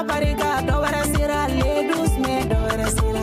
Barika dɔ wɛrɛ sera le 12 mai dɔ wɛrɛ sera.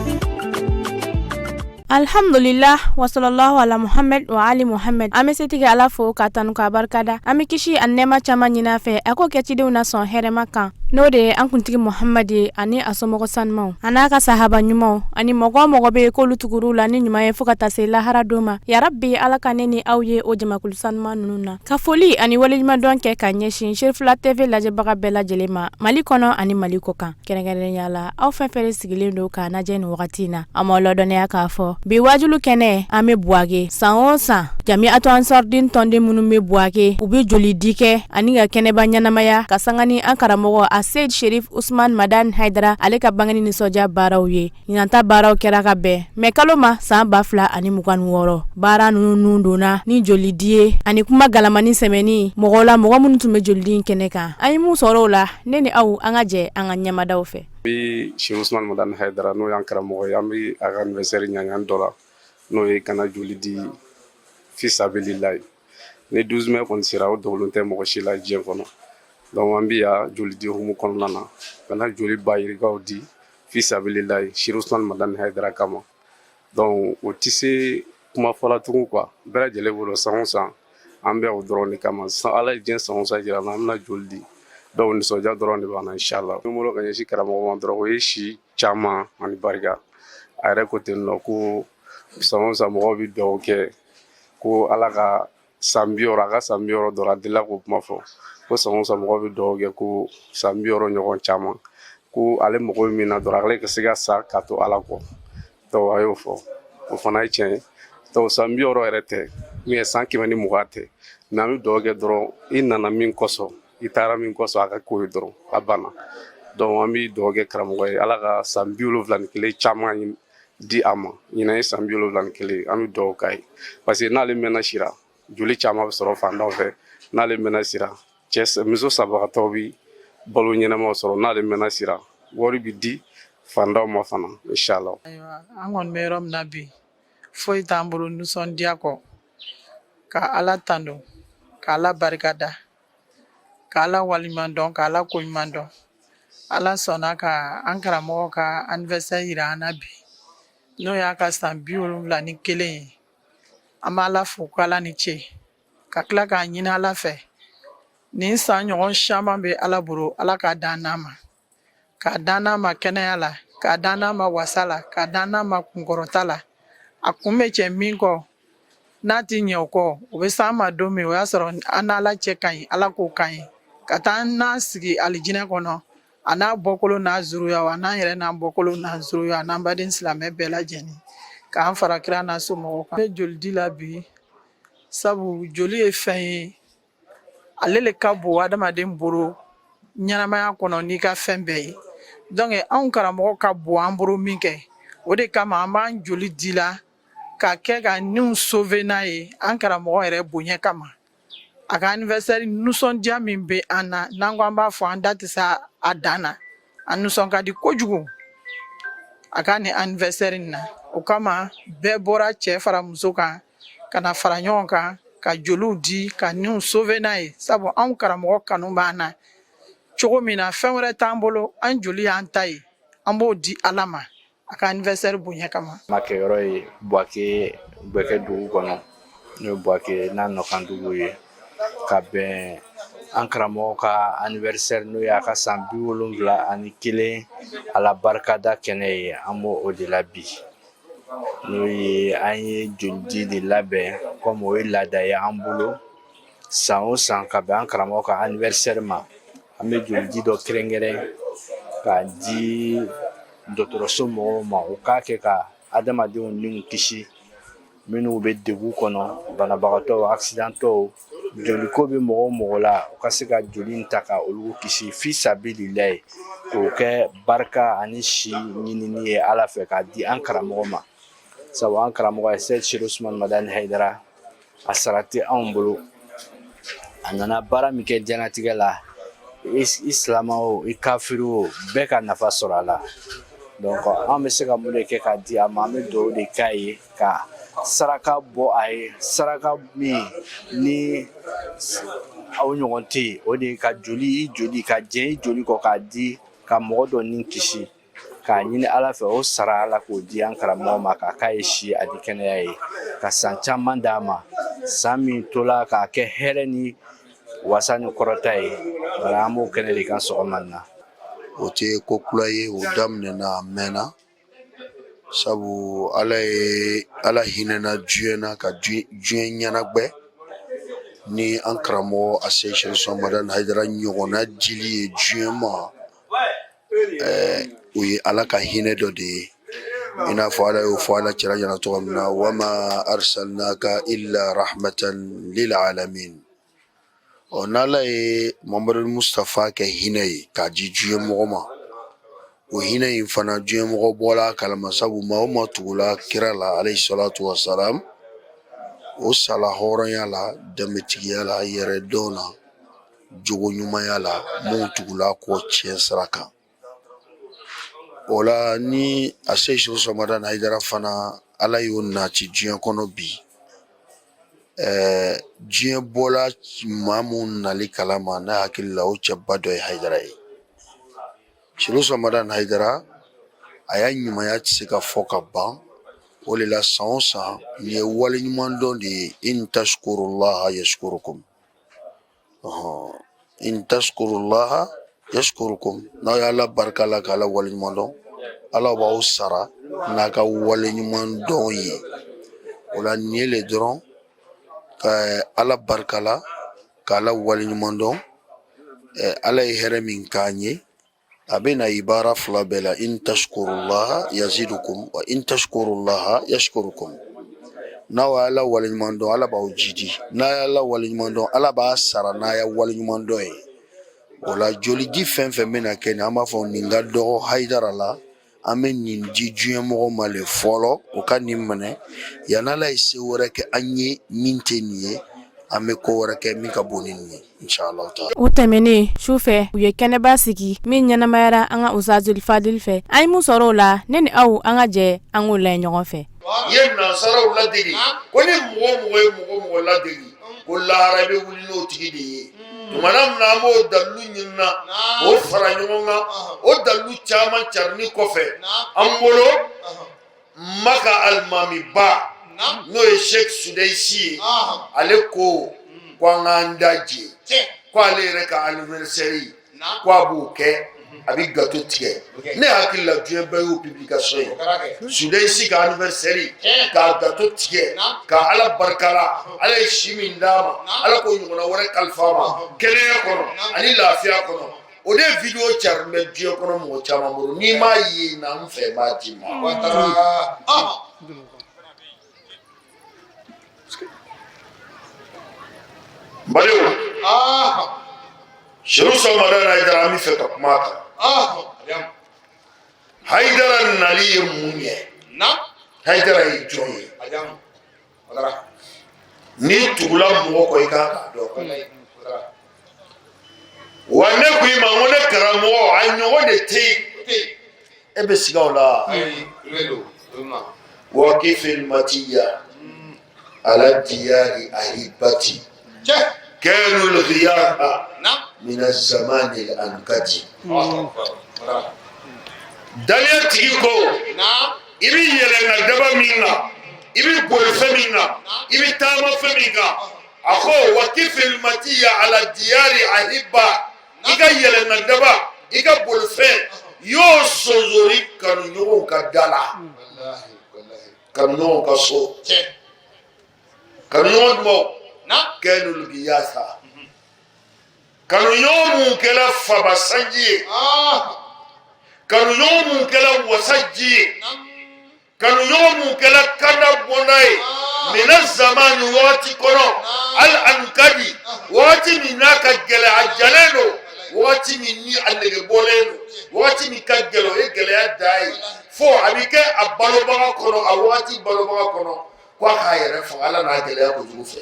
Alhamdulillah wa sallallahu ala Muhammad wa ali Muhammad. An bɛ setigi Ala fo k'a tanu k'a barikada. An bɛ kisi ani nɛɛma caman ɲini a fɛ a k'o kɛ cidenw na sɔn hɛrɛma kan, n'o de ye an kuntigi Muhammad ye, ani a somɔgɔ sanumaw, a n'a ka sahaba ɲumanw, ani mɔgɔ o mɔgɔ bɛ yen k'olu tugur'u la ni ɲuman ye fo ka taa se lahara don ma. Yarabi, Ala ka ne ni aw ye o jamakulu sanuman ninnu na. Ka foli ani waleɲumandɔn kɛ ka ɲɛsin Cherifla TV lajɛbaga bɛɛ lajɛlen ma, Mali kɔnɔ ani Mali kɔ kan, kɛrɛnkɛrɛnnenya la aw fɛn fɛn sigilen don k'an lajɛ nin wagati in na. An b'aw ladɔnniya k'a fɔ bi wajulu kɛnɛ, an bɛ Buwake. San o san, Jamiatu Ansardin tɔnden minnu bɛ Buwake, u bɛ joli di kɛ ani ka kɛnɛba ɲɛnamaya ka sanga ni an karamɔgɔ Aseyid Sherif Usman Madani Hayidara ale ka bangeni nisɔndiya baaraw ye. Ɲinan ta baaraw kɛra ka bɛn mɛ kalo ma san 2026. Baara ninnu nun donna ni joli di ye ani kuma galamani sɛmɛni mɔgɔw la, mɔgɔ minnu tun bɛ jolidi in kɛnɛ kan. An ye mun sɔrɔ o la? Ne ni aw, an ka jɛ an ka ɲɛmadaw fɛ. Bi, Cheikh Ousmane Madani Haidara, n'o y'an karamɔgɔ ye, an bɛ a ka anniversaire ɲaɲan dɔ la, n'o ye kana joli di fisabililayi. Ni 12 mai kɔni sera, o dogolen tɛ mɔgɔ si la diɲɛ kɔnɔ. Donc an bɛ yan joli di hukumu kɔnɔna na, ka na joli ba yirikaw di fisabililayi Cheikh Ousmane Madani Haidara kama. Donc o tɛ se kuma fɔla tugun quoi. Bɛɛ lajɛlen bolo, san o san an bɛ o dɔrɔn de kama. Ala ye diɲɛ san o san jira an na, an bɛna joli di. Donc nisɔndiya dɔrɔn de b'an na, inshallah. N bolo ka ɲɛsin karamɔgɔ ma dɔrɔn, o ye si caman ani barika. A yɛrɛ ko ten nɔ ko san o san mɔgɔw bɛ dugawu kɛ ko Ala ka san 60, a ka san 60 dɔrɔn. A delila k'o kuma fɔ ko san o san mɔgɔw bɛ dugawu kɛ ko san 60 ɲɔgɔn caman, ko ale mago bɛ min na dɔrɔn, ale ka se ka sa k'a to Ala kɔ. Donc a y'o fɔ, o fana ye tiɲɛ ye. Donc san 60 yɛrɛ tɛ min ye, san 120 tɛ, mais an bɛ dugawu kɛ dɔrɔn, i nana min kosɔn, i taara min kosɔn, a ka k'o ye dɔrɔn, a banna. Donc an bɛ dugawu kɛ karamɔgɔ ye, Ala ka san 71 caman di a ma. Ɲinan ye san 71, an bɛ dugawu k'a ye, parce que n'ale mɛnna sira, joli caman bɛ sɔrɔ fantanw fɛ. N'ale mɛnna sira, cɛ muso sabagatɔw bɛ balo ɲɛnamaw sɔrɔ. N'ale mɛnna sira, wari bɛ di fantanw ma fana, inshallah. Ayiwa, an kɔni bɛ yɔrɔ min na bi, foyi t'an bolo nisɔndiya kɔ, ka Ala tando, ka Ala barika da, ka Ala waleɲuman dɔn, ka Ala koɲuman dɔn. Ala sɔnna ka an karamɔgɔ ka anniversaire yira an na bi, n'o y'a ka san 71 ye. An bɛ Ala fo ko Ala ni ce, ka tila k'a ɲini Ala fɛ, nin san ɲɔgɔn caman bɛ Ala bolo, Ala k'a dan n'a ma, k'a dan n'a ma kɛnɛya la, k'a dan n'a ma wasa la, k'a dan n'a ma kunkɔrɔta la. A kun bɛ cɛ min kɔ n'a ti ɲɛ o kɔ, o bɛ s'an ma don min, o y'a sɔrɔ an n'Ala cɛ ka ɲi. Ala k'o ka ɲi ka taa an n'an sigi alijinɛ kɔnɔ, a n'a bɔkolo n'a zuruyaw, a n'an yɛrɛ n'an bɔkolo n'an zuruyaw, a n'an baden silamɛ bɛɛ lajɛlen, k'an fara kira n'a somɔgɔw kan. N bɛ joli di la bi, sabu joli ye fɛn ye, ale le ka bon adamaden bolo ɲɛnamaya kɔnɔ n'i ka fɛn bɛɛ ye. Donc anw karamɔgɔ ka bon an bolo min kɛ, o de kama an b'an joli di la ka kɛ ka niw sauver n'a ye, an karamɔgɔ yɛrɛ bonya kama. A ka anniversaire nisɔndiya min bɛ an na, n'an ko an b'a fɔ, an da tɛ se a dan na. An nisɔn ka di kojugu a ka nin anniversaire in na. O kama bɛɛ bɔra, cɛ fara muso kan, ka na fara ɲɔgɔn kan ka joliw di ka niw sauver n'a ye, sabu anw karamɔgɔ kanu b'an na cogo min na, fɛn wɛrɛ t'an bolo, an joli y'an ta ye, an b'o di Ala ma a ka anniversaire bonya kama. Ma kɛyɔrɔ ye Buwake, Gbɛkɛ dugu kɔnɔ, n'o ye Buwake n'a nɔkan dugu ye, ka bɛn an karamɔgɔ ka anniversaire, n'o y'a ka san 71 Ala barikada kɛnɛ ye. An b'o o de la bi, n'o ye an ye jolidi de labɛn, komi o ye laada ye an bolo san o san, ka bɛn an karamɔgɔ ka anniversaire ma. An bɛ jolidi dɔ kɛrɛnkɛrɛn k'a di dɔgɔtɔrɔso mɔgɔw ma, u k'a kɛ ka adamadenw niw kisi, minnu bɛ degun kɔnɔ, banabagatɔw, accidentɔw, joliko bɛ mɔgɔ o mɔgɔ la, u ka se ka joli in ta ka olu kisi fi sabililayi, k'o kɛ barika ani si ɲinini ye Ala fɛ k'a di an karamɔgɔ ma. Sabu an karamɔgɔ ye Seyid Chérif Ousmane Madani Hayidara, a sara tɛ anw bolo. A nana baara min kɛ diɲɛlatigɛ la, i silamɛ o, i kafiri o, bɛɛ ka nafa sɔrɔ a la. Donc an bɛ se ka mun de kɛ k'a di a ma? An bɛ dugawu de k'a ye, ka saraka bɔ a ye, saraka min ni aw ɲɔgɔn tɛ yen, o de ye ka joli, i joli, ka jɛ i joli kɔ k'a di. Ka mɔgɔ dɔ ni kisi, k'a ɲini Ala fɛ o sara Ala k'o di an karamɔgɔ ma, k'a k'a ye si ani kɛnɛya ye, ka san caman d'a ma, san min tola k'a kɛ hɛrɛ ni wasa ni kɔrɔta ye. Wala, an b'o kɛnɛ de kan sɔgɔma in na. O tɛ ko kura ye, o daminɛna a mɛnna, sabu Ala ye Ala hinɛna diɲɛ na ka diɲɛ ɲɛnagbɛ ni an karamɔgɔ Aseyi Serifu Madani Hayidara ɲɔgɔnna dili ye diɲɛ ma. O ye Ala ka hinɛ dɔ de ye, i n'a fɔ Ala y'o fɔ Ala cira ɲɛna cogo min na: wama arsalnaka illa rahmatan lil alamin. Ɔ, n'Ala ye Mamadu Mustafa kɛ hinɛ ye k'a di diɲɛ mɔgɔ ma, o hinɛ in fana diɲɛ mɔgɔ bɔla a kalama, sabu maa o maa tugula kira la, alayhi salatu wasalam, o sala hɔrɔnya la, danbetigiya la, yɛrɛ dɔn na, jogo ɲumanya la, mun tugula kɔ tiɲɛ sira kan. O la, ni Aseyi Serifu Madani Hayidara fana, Ala y'o nati diɲɛ kɔnɔ bi, diɲɛ bɔla maa mun nali kalama, n'a hakili la, o cɛba dɔ ye Hayidara ye. Serifu Madani Hayidara, a y'a ɲumanya tɛ se ka fɔ ka ban. O de la, san o san, nin ye waleɲumandɔn de ye: in tashkurullaha yashkurukum. In tashkurullaha yashkurukum. N'aw ye Ala barika la k'Ala waleɲuman dɔn, Ala b'aw sara n'a ka waleɲuman dɔn ye. O la, nin ye le dɔrɔn ka Ala barika la k'Ala waleɲuman dɔn. Ala ye hɛrɛ min k'an ye, a bɛ na ibara fila bɛɛ la: in tashkurullaha yazidukum wa in tashkurullaha yashkurukum. N'aw ye Ala waleɲuman dɔn, Ala b'aw jidi. N'a ye Ala waleɲuman dɔn, Ala b'a sara n'a ya waleɲuman dɔn ye. O la, jolidi fɛn fɛn bɛna kɛ nin, an b'a fɔ nin ka dɔgɔ Hayidara la, an bɛ nin di diɲɛ mɔgɔ ma le fɔlɔ, o ka nin minɛ. Yanni Ala ye se wɛrɛ kɛ an ye min tɛ nin ye, an bɛ ko wɛrɛ kɛ min ka bon ni nin ye, inshallah taala. O tɛmɛnen, su fɛ, u ye kɛnɛba sigi min ɲɛnamayara an ka Usazul Fadil fɛ. An ye mun sɔrɔ o la? Ne ni aw, an ka jɛ an k'o lajɛ ɲɔgɔn fɛ. I ye nansaraw ladege ko ni mɔgɔ o mɔgɔ ye mɔgɔ o mɔgɔ ladege ko lahara i bɛ wuli n'o tigi de ye. Tumana min na an b'o dalilu ɲinina k'o fara ɲɔgɔn kan, o dalilu caman carinni kɔfɛ an bolo, Maka alimamiba, n'o ye Sheikh Sudayisi ye, ale ko ko an k'an da je ko ale yɛrɛ ka anniversaire ko a b'o kɛ, a bɛ gâteau tigɛ. Ne hakili la, diɲɛ bɛɛ y'o publication ye, Sudayisi ka anniversaire k'a gâteau tigɛ ka Ala barika la. Ala ye si min d'a ma, Ala k'o ɲɔgɔnna wɛrɛ kalifa a ma kɛnɛya kɔnɔ ani lafiya kɔnɔ. O de video carilen bɛ diɲɛ kɔnɔ mɔgɔ caman bolo. N'i m'a ye, na n fɛ, n b'a d'i ma. N badenw, Serifu Madani Hayidara, an bɛ fɛ ka kuma a kan. Hayidara nali ye mun ye? Hayidara ye jɔn ye? N'i tugula mɔgɔ kɔ, i kan k'a dɔn. Wa ne ko i ma ko ne karamɔgɔ, a ɲɔgɔn de tɛ yen. E bɛ siga o la? Wakifil matiya ala diyari ahibati kɛnul ghiyaba mina zamani ankadi. Daliya tigi ko i bɛ yɛlɛ nka daba min kan, i bɛ boli fɛn min kan, i bɛ taama fɛn min kan, a ko wakifil matiya ala diyari ahiba, i ka yɛlɛ nka daba, i ka bolifɛn y'o sonzori kanuɲɔgɔnw ka da la, kanuɲɔgɔnw ka so. Kanuɲɔgɔn jumɛnw? Kɛnul giyasa, kanuɲɔgɔn mun kɛra faba sanji ye, kanuɲɔgɔn mun kɛra wasaji ye, kanuɲɔgɔn mun kɛra kanda bɔnda ye, mina zamani, wagati kɔnɔ, al ankadi, wagati min n'a ka gɛlɛn, a jalen don, wagati min ni a nege bɔlen don, wagati min ka gɛlɛn, o ye gɛlɛya dan ye, fo a bɛ kɛ a balobaga kɔnɔ, a wagati balobaga kɔnɔ ko a k'a yɛrɛ faga Ala n'a gɛlɛya kojugu fɛ.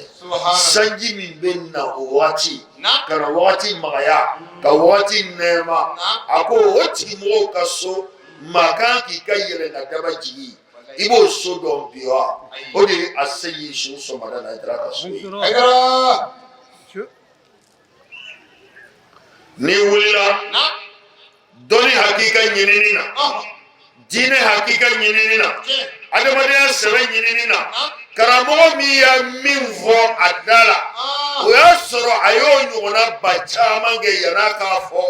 Sanji min bɛ na o wagati ka na wagati magaya ka wagati nɛɛma, a ko o tigimɔgɔw ka so, maa kan k'i ka yɛlɛ ka daba jigin, i b'o so dɔn bi wa? O de ye a seyi su sɔgɔmada na Hayidara ka so ye. N'i wulila dɔnni hakɛ. hakika ɲinini na, diinɛ hakika ɲinini na, adamadenya sɛbɛ ɲinini na, karamɔgɔ min y'a min fɔ a da la, o y'a sɔrɔ a y'o ɲɔgɔnna ba caman kɛ yann'a k'a fɔ.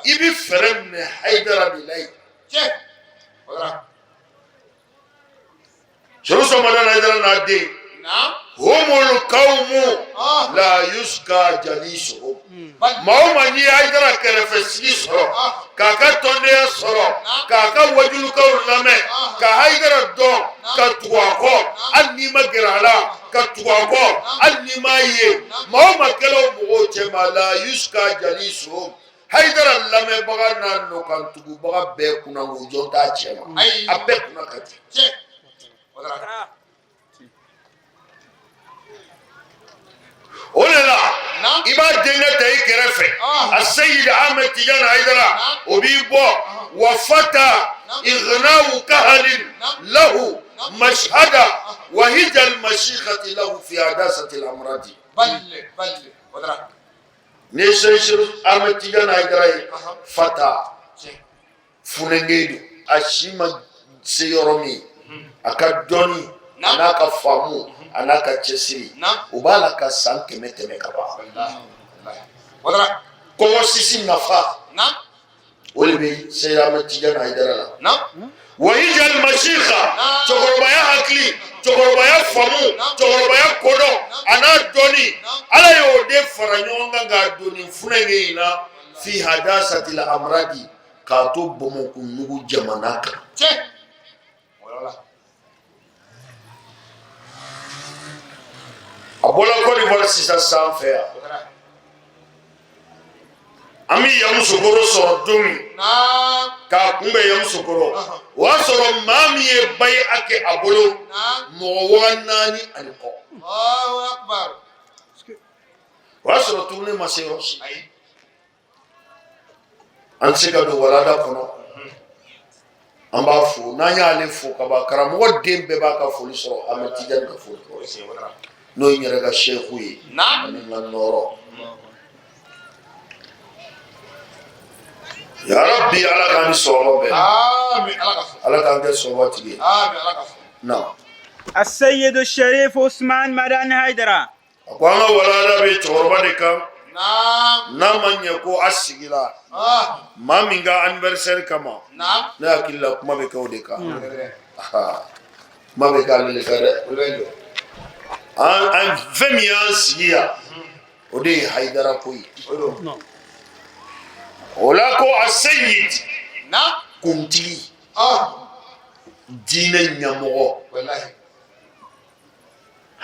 I bɛ fɛɛrɛ minɛ Hayidara de la yen. Serifu Usumani Madani Hayidara n'a den, humul kawmu la yuska jalisuhum. Maa o maa n'i ye Hayidara kɛrɛfɛ sigi sɔrɔ, k'a ka tɔndenya sɔrɔ, k'a ka wajulukanw lamɛn, ka Hayidara dɔn, ka tugu a kɔ, hali n'i ma gɛrɛ a la, ka tugu a kɔ, hali n'i m'a ye, maa o maa kɛla o mɔgɔw cɛma, la yuska jalisuhum, Hayidara lamɛnbaga n'a nɔkantugubaga bɛɛ kunnango jɔn t'a cɛ ma, a bɛɛ kunna ka di. O de la i b'a denkɛ ta i kɛrɛfɛ, a Seyidi Ahmed Tijani Hayidara, o b'i bɔ wa fata ignawu kahalin lahu mashhada wa hijal mashikati lahu fi hadasati al-amradi. N'i ye Seyidi Ahmed Tijani Hayidara ye, fata funɛnke don, a si ma se yɔrɔ min, a ka dɔnni a n'a ka faamu a n'a ka cɛsiri, o b'a la ka san 100 tɛmɛ ka ban. Kɔngɔ sisi nafa, o de bɛ Seyidi Ahmed Tijani Hayidara la. Wa hijal mashika, cɛkɔrɔbaya hakili, cɛkɔrɔbaya faamu, cɛkɔrɔbaya kodɔn a n'a dɔnni, Ala y'o de fara ɲɔgɔn kan k'a don nin funɛnkɛ in na, fi hadasatil amradi, k'a to bɔnbɔnkunnugu jamana kan. A bɔra Côte d'Ivoire sisan sanfɛ yan, an bɛ Yamusokoro sɔrɔ don min k'a kunbɛn Yamusokoro, o y'a sɔrɔ maa min ye bayi'a kɛ a bolo, mɔgɔ 4000 ani kɔ. O y'a sɔrɔ tournée ma se yɔrɔ si. An tɛ se ka don walanda kɔnɔ. An b'a fo, n'an y'ale fo ka ban, karamɔgɔ den bɛɛ b'a ka foli sɔrɔ, Ahmed Tijani ka foli kɔrɔ, n'o ye n yɛrɛ ka seku ye ani n ka nɔɔrɔ. Yarabi, Ala k'an ni sɔrɔ bɛn, Ala k'an kɛ sɔrɔ tigi ye. Na السيد الشريف عثمان مدان هيدرا. A ko an ka walanda bɛ cɛkɔrɔba de kan, n'a ma ɲɛ ko a sigila maa min ka anniversaire kama, ne hakili la kuma bɛ kɛ o de kan, kuma bɛ k'ale de kan dɛ. An fɛn min y'an sigi yan, o de ye Hayidara ko ye. O la ko a seyid, kuntigi, diinɛ ɲɛmɔgɔ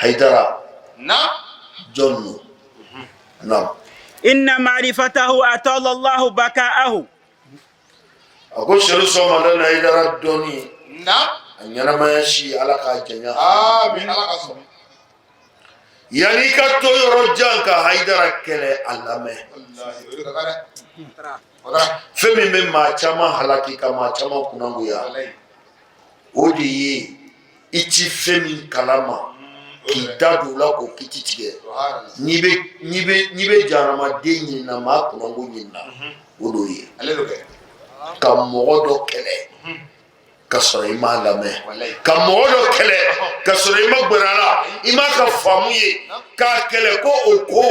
Hayidara jɔn don? Naam. إن معرفته أطال الله بقاءه. A ko Serifu Usumani Madani Hayidara dɔnni, a ɲɛnamaya si, Ala k'a janya. Yanni i ka to yɔrɔ jan ka Hayidara kɛlɛ, a lamɛn. Fɛn min bɛ maa caman halaki ka maa caman kunnangoya, o de ye i ti fɛn min kalama k'i da don o la k'o kiti tigɛ. N'i bɛ n'i bɛ n'i bɛ jahanamaden ɲinina, maa kunnango ɲinina, o d'o ye ka mɔgɔ dɔ kɛlɛ ka sɔrɔ i m'a lamɛn, ka mɔgɔ dɔ kɛlɛ ka sɔrɔ i ma gbɛrɛ a la, i m'a ka faamu ye, k'a kɛlɛ ko o ko.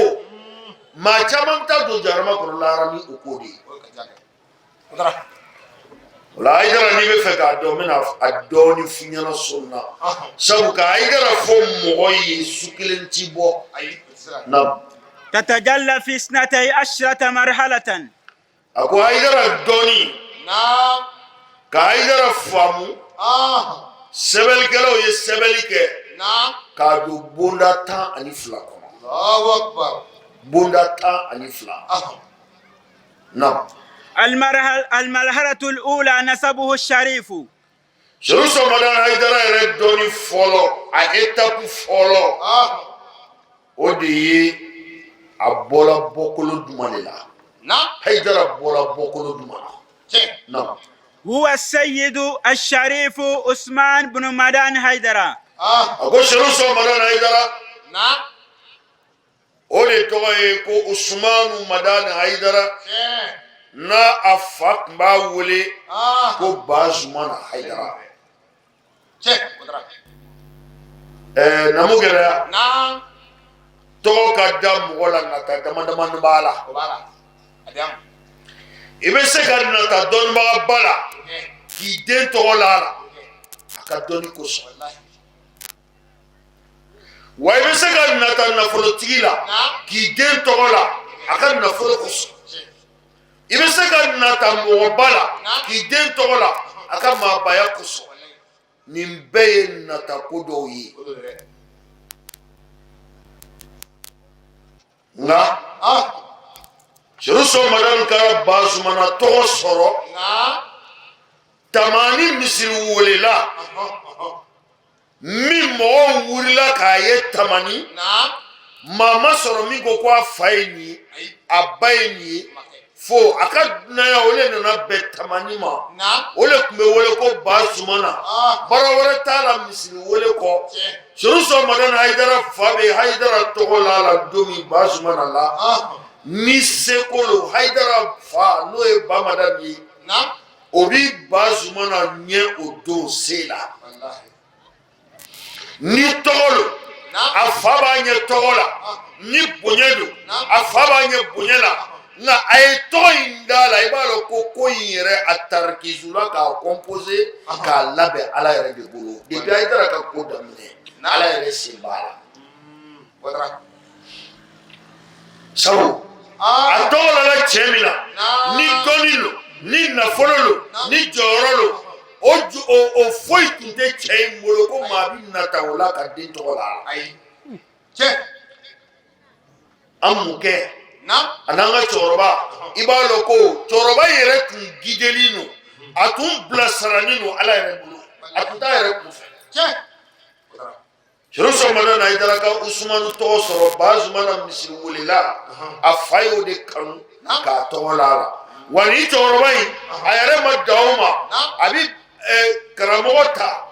Maa caman bɛ taa don jahanama kɔnɔ lahara ni o ko de ye. O la Hayidara, n'i bɛ fɛ k'a dɔn, n bɛna a dɔɔni f'i ɲɛna sɔn na, sabu ka Hayidara fɔ mɔgɔ ye su kelen ti bɔ na. تتجلى في 12 مرحلة. A ko Hayidara dɔɔni, ka Hayidara faamu, sɛbɛnnikɛlaw ye sɛbɛnni kɛ k'a don bonda 12 kɔnɔ, bonda 12. Naam. المرحلة الأولى نسبه الشريف. Serifu Usumani Madani Hayidara yɛrɛ dɔnni fɔlɔ, a étape fɔlɔ, o de ye a bɔla bɔkolo jumɛn de la? Hayidara bɔla bɔkolo jumɛn na? Naam. هو السيد الشريف عثمان بن مدان هيدرا. A ko Serifu Usumani Madani Hayidara, o de tɔgɔ ye ko Usumanu Madani Hayidara. N'a a fa tun b'a wele ko Bazumana Hayidara. Ɛɛ Namu Gɛlɛya, tɔgɔ ka da mɔgɔ la, nata dama damani b'a la. I bɛ se ka nata dɔnnibagaba la k'i den tɔgɔ la a la a ka dɔnni kosɔn, wa i bɛ se ka nata nafolotigi la k'i den tɔgɔ la a ka nafolo kosɔn. I bɛ se ka nata mɔgɔba la k'i den tɔgɔ la a ka maabaya kosɔn. Nin bɛɛ ye nata ko dɔw ye, nka Serifu Madani ka Bazumana tɔgɔ sɔrɔ Tamani misiri welela min mɔgɔw wulila k'a ye Tamani, maa ma sɔrɔ min ko ko a fa ye nin ye, a ba ye nin ye, fo a ka dunanya o le nana bɛn Tamani ma. O le tun bɛ wele ko Bazumana. Baara wɛrɛ t'a la misiri wele kɔ. Serifu Madani Hayidara fa bɛ Hayidara tɔgɔ la a la don min Bazumana la, ni seko lo, Hayidara fa n'o ye Bamadani ye, o bi Bazumana ɲɛ o don se la. Ni tɔgɔ lo, a fa b'a ɲɛ tɔgɔ la. Ni bonya don, a fa b'a ɲɛ bonya la. Nka a ye tɔgɔ in d'a la, i b'a dɔn ko ko in yɛrɛ a tarikizula k'a composer k'a labɛn Ala yɛrɛ de bolo. Depuis Hayidara ka ko daminɛ, Ala yɛrɛ sen b'a la, sabu a tɔgɔ lala cɛ min na, ni dɔnni lo, ni nafolo lo, ni jɔyɔrɔ lo, o foyi tun tɛ cɛ in bolo ko maa bɛ nata o la ka den tɔgɔ la a la. An mɔkɛ a n'an ka cɛkɔrɔba, i b'a dɔn ko cɛkɔrɔba yɛrɛ tun gidelen don, a tun bilasiralen don Ala yɛrɛ bolo, a tun t'a yɛrɛ kun fɛ. Serifu Madani Hayidara ka Usumani tɔgɔ sɔrɔ Bazumana misiri welela, a fa y'o de kanu k'a tɔgɔ la a la. Wa ni cɛkɔrɔba in, a yɛrɛ ma dan o ma, a bɛ karamɔgɔ ta,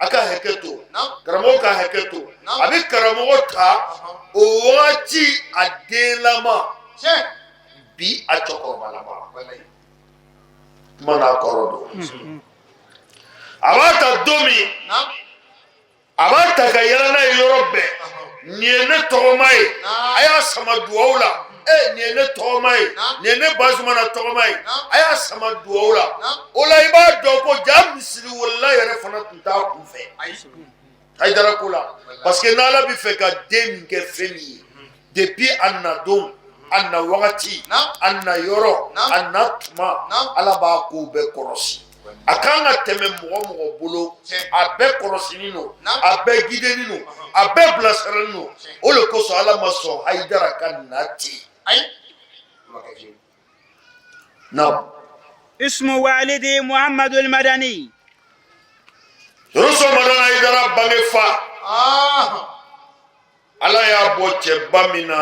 a ka hakɛ to, karamɔgɔ ka hakɛ to, a bɛ karamɔgɔ ta o wagati a denlama, bi a cɛkɔrɔbalama, kuma n'a kɔrɔ don. A b'a ta don min, a b'a ta ka yala n'a ye yɔrɔ bɛɛ. Nin ye ne tɔgɔma ye, a y'a sama duwawu la. E, nin ye ne tɔgɔma ye, nin ye ne Bazumana tɔgɔma ye, a y'a sama duwawu la. O la i b'a dɔn ko ja misiri welela yɛrɛ fana tun t'a kun fɛ Hayidara ko la, parce que n'Ala bɛ fɛ ka den min kɛ fɛn min ye, depuis a na don, a na wagati, a na yɔrɔ, a na tuma, Ala b'a kow bɛɛ kɔlɔsi. A kan ka tɛmɛ mɔgɔ mɔgɔ bolo, a bɛɛ kɔlɔsinin don, a bɛɛ gidenin don, a bɛɛ bilasiralen don. O de kosɔn Ala ma sɔn Hayidara ka na ten. Naam. Ismu walidi Muhammadul Madani. Serifu Madani Hayidara bange fa, Ala y'a bɔ cɛba min na,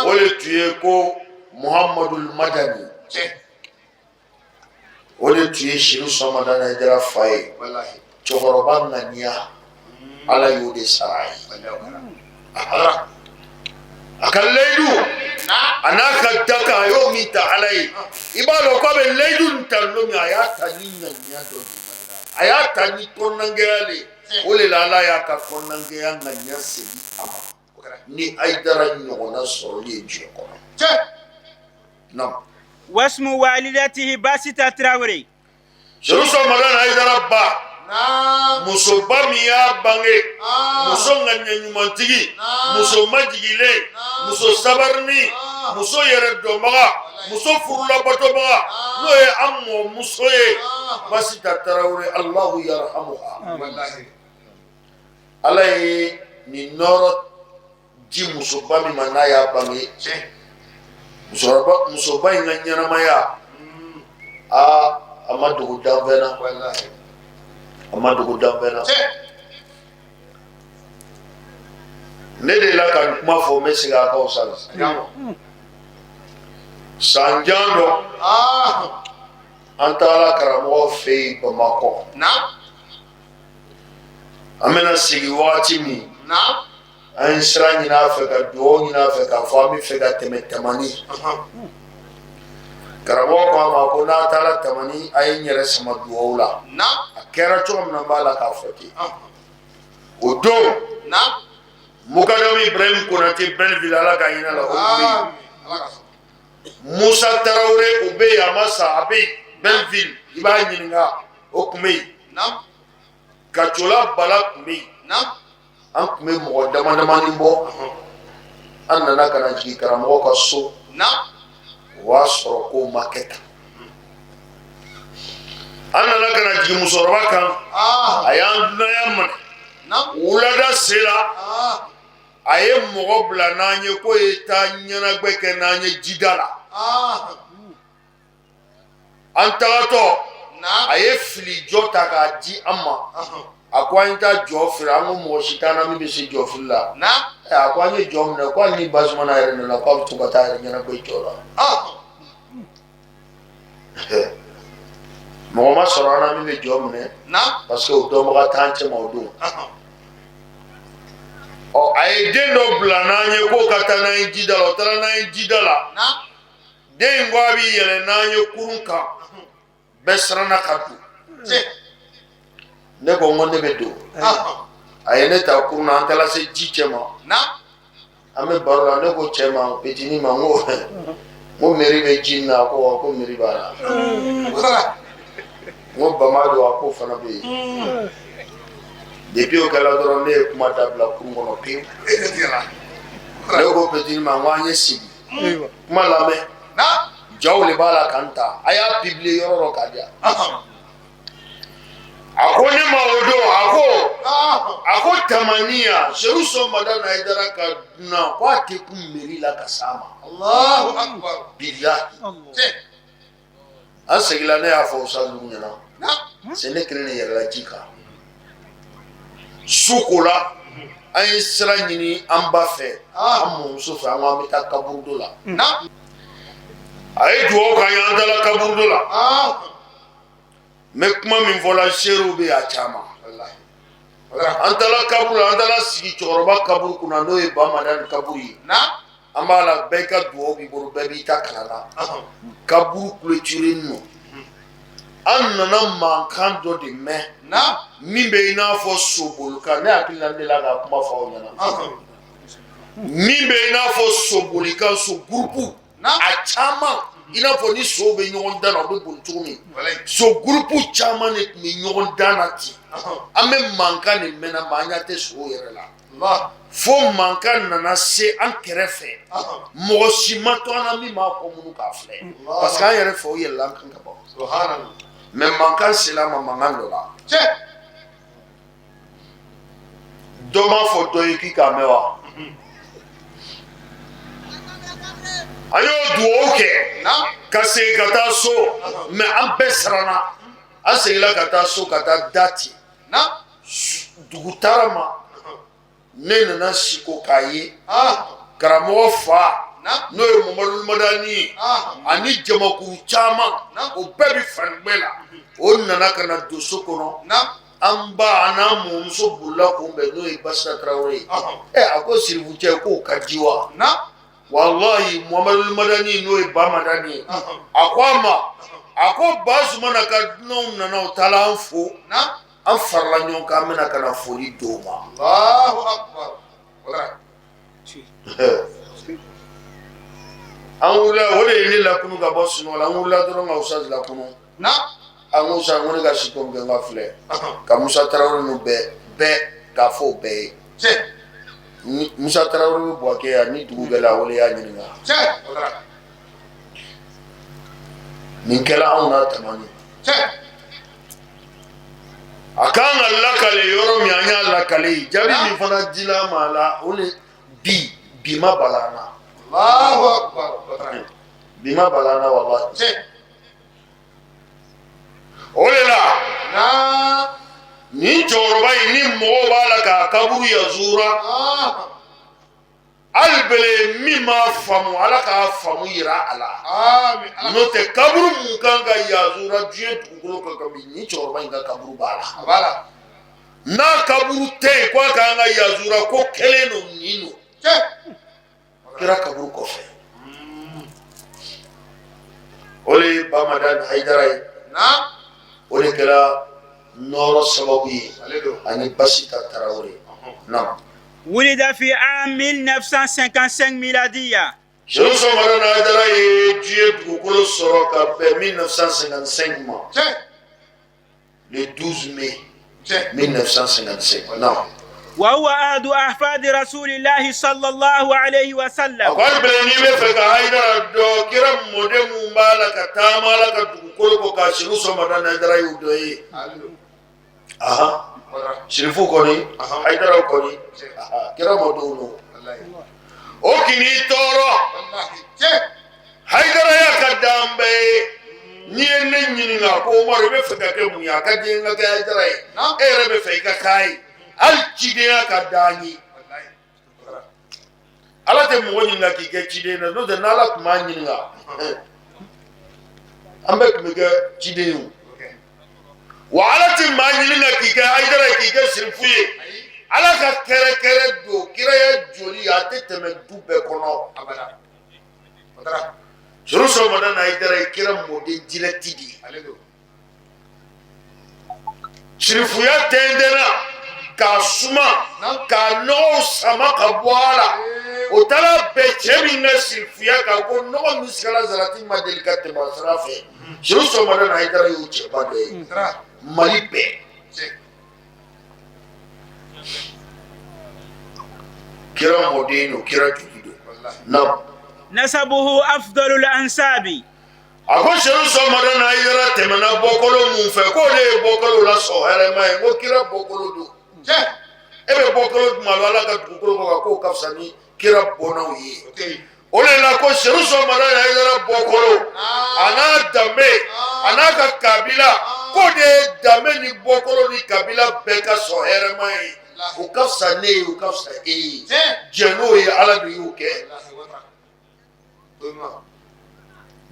o de tun ye ko Muhamadul Madani. O de tun ye Serifu Madani Hayidara fa ye. Cɛkɔrɔba ŋaniya, Ala y'o de sara a ye. A ka layidu a n'a ka dakan, a y'o min ta Ala ye, i b'a dɔn k'a bɛ layidu nin ta don min, a y'a ta ni ŋaniya dɔ de ye, a y'a ta ni kɔnɔnagɛya de ye. O de la Ala y'a ka kɔnɔnagɛya ŋaniya segin a ma ni Hayidara ɲɔgɔnna sɔrɔli ye diɲɛ kɔnɔ. Naam. Wasmu walidatihi Basita Traoré. Serifu Madani Hayidara ba, musoba min y'a bange, muso ŋaniya ɲumantigi, muso majigilen, muso sabarini, muso yɛrɛ dɔnbaga, muso furulabatobaga, n'o ye an mɔmuso ye, Basita Tarawele, Alahu yarhamuha. Ala ye nin nɔɔrɔ di musoba min ma n'a y'a bange, musoba in ka ɲɛnamaya, aa, a ma dogo danfɛn na, a ma dogo danfɛn na. Ne de la ka nin kuma fɔ, n bɛ segin a kan sa. San jan dɔ, an taara karamɔgɔ fɛ yen Bamakɔ. An bɛna sigi wagati min, an ye sira ɲini a fɛ ka dugawu ɲini a fɛ k'a fɔ an bɛ fɛ ka tɛmɛ Tamani. Karamɔgɔ ko a ma ko n'a taara Tamani a ye n yɛrɛ sama dugawu la. A kɛra cogo min na n b'a la k'a fɔ ten. O don Mukadamu Ibrahim Konate Belleville, Ala ka hinɛ la, o tun bɛ yen. Musa Tarawele, o bɛ yen, a ma sa, a bɛ yen Belleville, i b'a ɲininka, o tun bɛ yen. Kacola Bala tun bɛ yen. An tun bɛ mɔgɔ dama damani bɔ. An nana ka na jigin karamɔgɔ ka so, o y'a sɔrɔ kow ma kɛ tan. An nana ka na jigin musokɔrɔba kan, a y'an dunanya minɛ. Wulada sera, a ye mɔgɔ bila n'an ye k'o ye taa ɲɛnajɛ kɛ n'an ye jida la. An tagatɔ, a ye fili jɔ ta k'a di an ma. A ko an ye taa jɔ fili. An ko mɔgɔ si t'an na min bɛ se jɔ fili la. A ko an ye jɔ minɛ, ko hali ni Basumana yɛrɛ nana, k'a bɛ to ka taa yɛrɛ ɲɛnajɛ jɔ la. Mɔgɔ ma sɔrɔ an na min bɛ jɔ minɛ, parce que o dɔnbaga t'an cɛma o don. Ɔ, a ye den dɔ bila n'an ye k'o ka taa n'an ye jida la. O taara n'an ye jida la. Den in ko a bɛ yɛlɛ n'an ye kurun kan. Bɛɛ siranna ka don. Ne ko n ko ne bɛ don. A ye ne ta kurun na, an taara se ji cɛ ma. An bɛ baro la, ne ko cɛ ma, petini ma, n ko mairie bɛ ji in na? A ko wa, ko mairie b'a la. N ko bama don? A ko fana bɛ yen. Depuis o kɛra dɔrɔn, ne ye kuma dabila kurun kɔnɔ pewu. Ne ko petini ma, n ko an ye sigi kuma lamɛn, jaw de b'a la ka n ta, a y'a publier yɔrɔ dɔ k'a di yan. A ko ne ma o don, a ko Tamaniya, Seru Sɔmada Hayidara ka dunan, ko a tɛ kun mairie la ka s'a ma. Bilahi, an seginna, ne y'a fɔ Usazu ɲɛna, c'est ne kelen de yɛlɛla ji kan. Su kola, an ye sira ɲini an ba fɛ, an mɔmuso fɛ, an ko an bɛ taa kaburudo la. A ye dugawu k'an ye, an taara kaburudo la. N bɛ kuma min fɔ la, seerew bɛ a caman. An taara kaburu la, an taara sigi cɛkɔrɔba kaburu kunna, n'o ye Bamadani kaburu ye. An b'a la, bɛɛ ka dugawu b'i bolo, bɛɛ b'i ta kalan na. Kaburu clôturé don. An nana mankan dɔ de mɛn min bɛ i n'a fɔ sobolikan. Ne hakili la, n delila ka kuma fɔ aw ɲɛna, min bɛ i n'a fɔ sobolikan, so gurupu a caman, i n'a fɔ ni sow bɛ ɲɔgɔn dan na, u bɛ boli cogo min, so gurupu caman de tun bɛ ɲɔgɔn dan na ten. An bɛ mankan de mɛnna, mais an ɲɛ tɛ sow yɛrɛ la, fo mankan nana se an kɛrɛfɛ. Mɔgɔ si ma to an na min b'a kɔ munu k'a filɛ, parce que an yɛrɛ fɛ, o yɛlɛla an kan ka ban. Mais mankan sera an ma mankan dɔ la. Dɔ m'a fɔ dɔ ye k'i k'a mɛn wa? An y'o dugawu kɛ ka segin ka taa so, mais an bɛɛ siranna. An seginna ka taa so ka taa da ten. Dugu taara ma, ne nana siko k'a ye karamɔgɔ fa, n'o ye Mamadu Madani ye, ani jamakuru caman, o bɛɛ bɛ fangbɛ la. O nana ka na don so kɔnɔ. An ba a n'an mɔmuso bolila kunbɛn, n'o ye Basita Tarawele ye. Ɛ, a ko sirifu cɛ, k'o ka di wa? Walayi, Mamadu Madani, n'o ye Ba Madani ye, a ko a ma, a ko Basumana ka dunanw nana, u taara an fo, an farala ɲɔgɔn kan, an bɛna ka na foli d'o ma. An wulila, o de ye ne lakunu ka bɔ sunɔgɔ la. An wulila dɔrɔn ka Usazi lakunu. An ko Usazi, ko ne ka si ko kɛ n ka filɛ ka Musa Tarawele ninnu bɛɛ bɛɛ k'a fɔ o bɛɛ ye. Musa Tarawele bɛ Buwake yan, ni dugu bɛɛ la, a wele, y'a ɲininka. Nin kɛla anw na Tamani. A kan ka lakale yɔrɔ min, an y'a lakale yen. Jaabi min fana dila an ma a la, o de bi bi ma bala an na, bi ma bala an na, walahi. O de la nin cɛkɔrɔba in, ni mɔgɔw b'a la k'a kaburu yazura hali bele, min m'a faamu, Ala k'a faamu yira a la. N'o tɛ, kaburu mun kan ka yazura diɲɛ dugukolo kan ka bi, nin cɛkɔrɔba in ka kaburu b'a la. N'a kaburu tɛ yen ko a kan ka yazura, ko kelen don, nin don kira kaburu kɔfɛ. O de ye Ba Madani Hayidara ye, o de kɛra nɔɔrɔ sababu ye ani Basita Tarawele. Naam. ولد في عام 1955 ميلادية. Serifu Madani Hayidara ye diɲɛ dugukolo sɔrɔ ka bɛn 1955 ma, le 12 mai 1955. Naam. وهو أحد أحفاد رسول الله صلى الله عليه وسلم. A ko hali bɛlɛ, n'i bɛ fɛ ka Hayidara dɔn, kira mɔden mun b'a la ka taama la ka dugukolo kɔ kan, Serifu Madani Hayidara y'o dɔ ye. Ahan, Sirifu kɔni, Hayidaraw kɔni, kira mɔdenw don. O k'i tɔɔrɔ, Hayidaraya ka d'an bɛɛ ye. N'i ye ne ɲininka ko Umaru, i bɛ fɛ ka kɛ mun ye? A ka di n ka kɛ Hayidara ye. E yɛrɛ bɛ fɛ i ka k'a ye. Hali cidenya ka d'an ye. Ala tɛ mɔgɔ ɲininka k'i kɛ ciden na, n'o tɛ n'Ala tun b'a ɲininka, an bɛɛ tun bɛ kɛ ciden ye o. Wa Ala tɛ maa ɲininka k'i kɛ Hayidara ye, k'i kɛ sirifu ye. Ala ka kɛrɛkɛrɛ don kiraya joli, a tɛ tɛmɛ du bɛɛ kɔnɔ. Serifu Madani Hayidara ye kira mɔden direct de ye. Sirifuya tɛntɛnna k'a suma, k'a nɔgɔw sama ka bɔ a la. O taara bɛn cɛ min ka sirifuya kan, ko nɔgɔ min sigala zarati ma deli ka tɛmɛ a sira fɛ, Serifu Madani Hayidara y'o cɛba dɔ ye Mali bɛɛ. Kira mɔden don, kira joli don. Naam. نسبه أفضل الأنساب. A ko Serifu Madani Hayidara tɛmɛna bɔkolo mun fɛ, k'o de ye bɔkolo la sɔn hɛrɛma ye. N ko kira bɔkolo don. E bɛ bɔkolo jumɛn la Ala ka dugukolo kɔ kan k'o ka fisa ni kira bɔnnaw ye? O de la ko Serifu Madani Hayidara bɔkolo, a n'a danbe, a n'a ka kabila, k'o de ye danbe ni bɔkolo ni kabila bɛɛ ka sɔn hɛrɛma ye. O ka fisa ne ye, o ka fisa e ye. Jɛn n'o ye, Ala de y'o kɛ.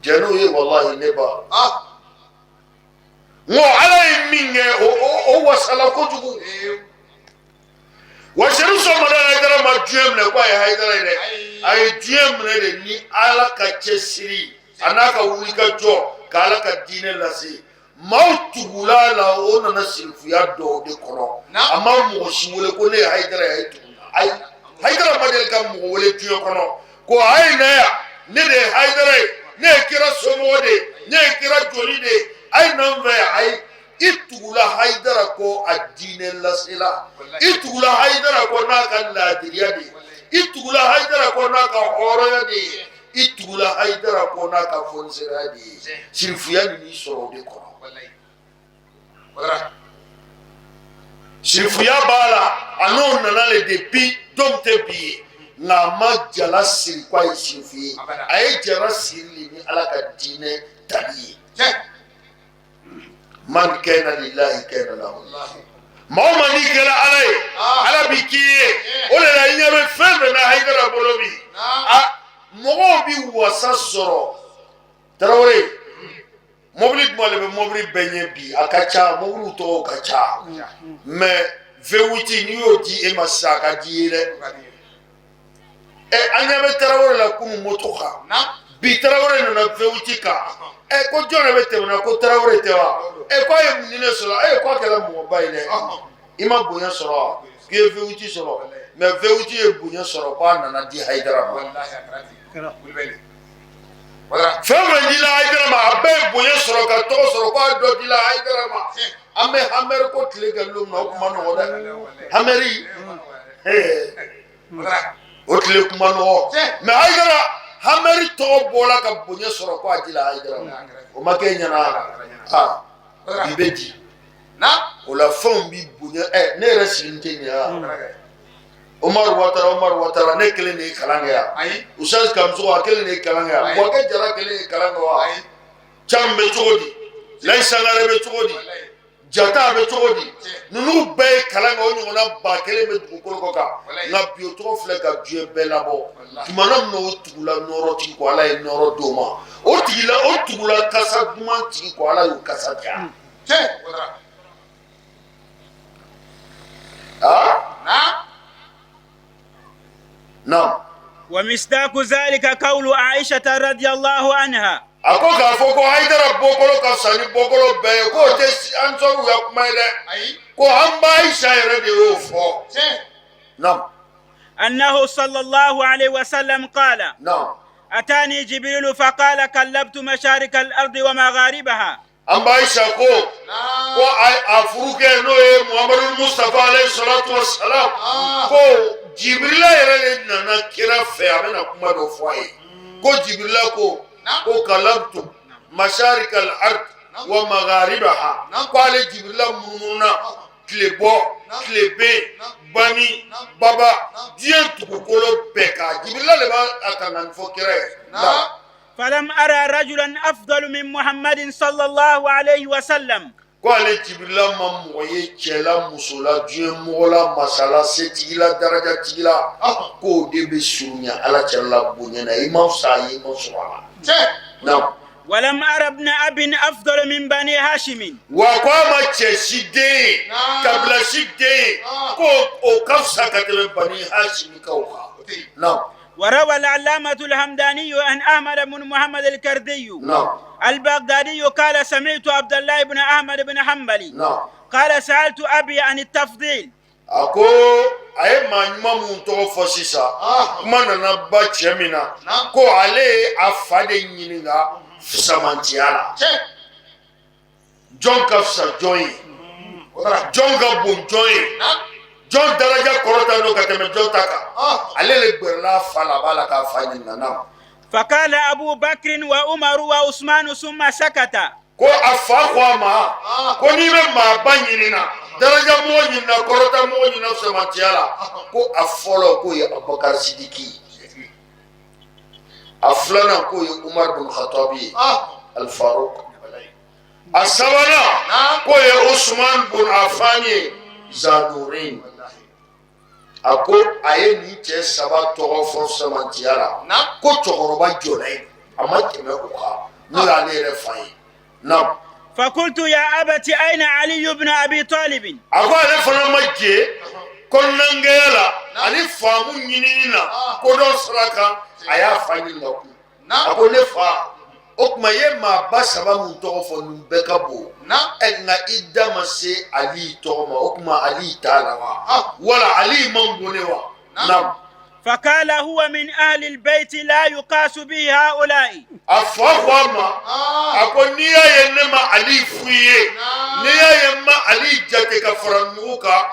Jɛn n'o ye, walahi ne ba. N ko Ala ye min kɛ, o wasala kojugu. Wa Serifu Madani Hayidara ma diɲɛ minɛ ko a ye Hayidara ye dɛ. A ye diɲɛ minɛ de ni Ala ka cɛsiri, a n'a ka wulikajɔ ka Ala ka diinɛ lase. Maaw tugula a la, o nana sirifuya dɔw de kɔnɔ. A ma mɔgɔ si wele ko ne ye Hayidara ye, a ye tugu. Ayi, Hayidara ma deli ka mɔgɔ wele diɲɛ kɔnɔ ko a ye na yan, ne de ye Hayidara ye, ne ye kira somɔgɔ de ye, ne ye kira joli de ye, a ye na n fɛ yan. Ayi, i tugula Hayidara kɔ a diinɛ lasela, i tugula Hayidara kɔ n'a ka laadiriya de ye, i tugula Hayidara kɔ n'a ka hɔrɔnya de ye, i tugula Hayidara kɔ n'a ka fonisereya de ye. Sirifuya nin sɔrɔ o de kɔnɔ. Sirifuya b'a la, a n'o nana le depuis don tɛ bi ye, nka a ma jala siri ko a ye sirifu ye. A ye jala siri le ni Ala ka diinɛ tali ye. Man kana lillahi kana lahu. Maa o maa n'i kɛra Ala ye, Ala bi k'i ye. O de la i ɲɛ bɛ fɛn fɛn na Hayidara bolo bi, a mɔgɔw bi wasa sɔrɔ. Tarawele, mobili jumɛn de bɛ mobili bɛɛ ɲɛ bi? A ka ca, mobiliw tɔgɔw ka ca, mais V8, n'i y'o di e ma sisan, a ka di i ye dɛ. Ɛ, an ɲɛ bɛ Tarawele la kunun moto kan, bi Tarawele nana V8 kan. Ɛ, ko jɔn de bɛ tɛmɛ na ko Tarawele tɛ wa? Ɛ, ko a ye mun ne sɔrɔ? Ɛ, ko a kɛra mɔgɔba ye dɛ. I ma bonya sɔrɔ wa k'i ye V8 sɔrɔ? Mais V8 ye bonya sɔrɔ ko a nana di Hayidara ma. Fɛn fɛn dila Hayidara ma, a bɛɛ ye bonya sɔrɔ ka tɔgɔ sɔrɔ ko a dɔ dila Hayidara ma. An bɛ Hummer ko tile kɛ don min na, o tun ma nɔgɔ dɛ. Hummer, o tile tun ma nɔgɔ, mais Hayidara, Hummer tɔgɔ bɔla ka bonya sɔrɔ ko a dila Hayidara ma. O ma kɛ ɲɛna? Aa, bi bɛ di o la, fɛnw bi bonya. Ɛ, ne yɛrɛ sigilen tɛ nin ye wa? Umaru Watara, Umaru Watara, ne kelen de ye kalan kɛ yan? Usaz Kamusogo, a kelen de ye kalan kɛ yan? Buwakɛ Jara kelen ye kalan kɛ wa? Cam bɛ cogo di? Layi Sangare bɛ cogo di? Jata bɛ cogo di? Ninnu bɛɛ ye kalan kɛ, o ɲɔgɔnna 1000 bɛ dugukolo kɔ kan. Nka bi o tɔgɔ filɛ ka diɲɛ bɛɛ labɔ. Tuma na min na o tugula nɔɔrɔ tigi kɔ, Ala ye nɔɔrɔ d'o ma. O tigila, o tugula kasa duman tigi kɔ, Ala y'o kasa diya. Aa, naam. ومصداق ذلك قول عائشة رضي الله عنها. A ko k'a fɔ ko Hayidara bɔkolo ka fisa ni bɔkolo bɛɛ ye, k'o tɛ ansɔriw ka kuma ye dɛ, ko an ba Ayisa yɛrɛ de y'o fɔ. Naam. أنه صلى الله عليه وسلم قال أتاني جبريل فقال قلبت مشارق الأرض ومغاربها. An ba Ayisa ko ko a furukɛ, n'o ye Muhamadu Mustafa alayhi salatu wa salam, ko Jibirila yɛrɛ de nana kira fɛ, a bɛna kuma dɔ fɔ a ye, ko Jibirila ko ko qalabtu masharika al-ard wa magharibaha, ko ale Jibirila munumununa tile bɔ, tile ben, bani baba, diɲɛ dugukolo bɛɛ kan. Jibirila de b'a a kan ka fɔ kira ye. فلم أرى رجلا أفضل من محمد صلى الله عليه وسلم. Ko ale Jibirila ma mɔgɔ ye, cɛ la, muso la, diɲɛ mɔgɔ la, masa la, setigi la, darajatigi la, k'o de bɛ surunya ala cɛ la bonya na, i ma fisa a ye, i ma sɔrɔ a la. Naam. ولم أرى ابن أب أفضل من بني هاشم. Wa ko a ma cɛ si den ye, kabila si den ye, ko o ka fisa ka tɛmɛ Bani Hasimikaw kan. Naam. وروى العلامة الهمداني عن أحمد بن محمد الكردي البغدادي قال سمعت عبد الله بن أحمد بن حنبل قال سألت أبي عن التفضيل. A ko a ye maa ɲuman mun tɔgɔ fɔ sisan, kuma nana ba cɛ min na, ko ale ye a fa de ɲininka fisamantiya la, jɔn ka fisa jɔn ye, jɔn ka bon jɔn ye, jɔn daraja kɔrɔta don ka tɛmɛ jɔn ta kan. Ale de gbɛrɛla a fa la, a b'a la k'a fa ɲininka na. فقال أبو بكر وعمر وعثمان ثم سكت. Ko a fa ko a ma ko n'i bɛ maaba ɲinina, daraja mɔgɔ ɲinina, kɔrɔta mɔgɔ ɲinina fisamantiya la, ko a fɔlɔ k'o ye Abubakar Sidiki ye, a filanan k'o ye Umar bin Khattab ye Al-Faruq, a sabanan k'o ye Usman bin Affan ye Zanurin. A ko a ye nin cɛ saba tɔgɔ fɔ fisamantiya la, ko cɛkɔrɔba jɔla yen, a ma tɛmɛ o kan, n'o y'ale yɛrɛ fa ye. Naam. فقلت يا أبت أين علي بن أبي طالب؟ A ko ale fana ma jɛ kɔnɔnangɛya la ani faamu ɲinini na kodɔn sira kan, a y'a fa ɲininka kun. A ko ne fa, o tuma i ye maaba saba mun tɔgɔ fɔ, ninnu bɛɛ ka bon ɛ, nka i da ma se Ali tɔgɔ ma, o tuma Ali t'a la wa, wala Ali man bon ne wa? Naam. فقال هو من أهل البيت لا يقاس به هؤلاء. A fa ko a ma, a ko n'i y'a ye ne ma Ali f'u ye, n'i y'a ye n ma Ali jate ka fara nugu kan,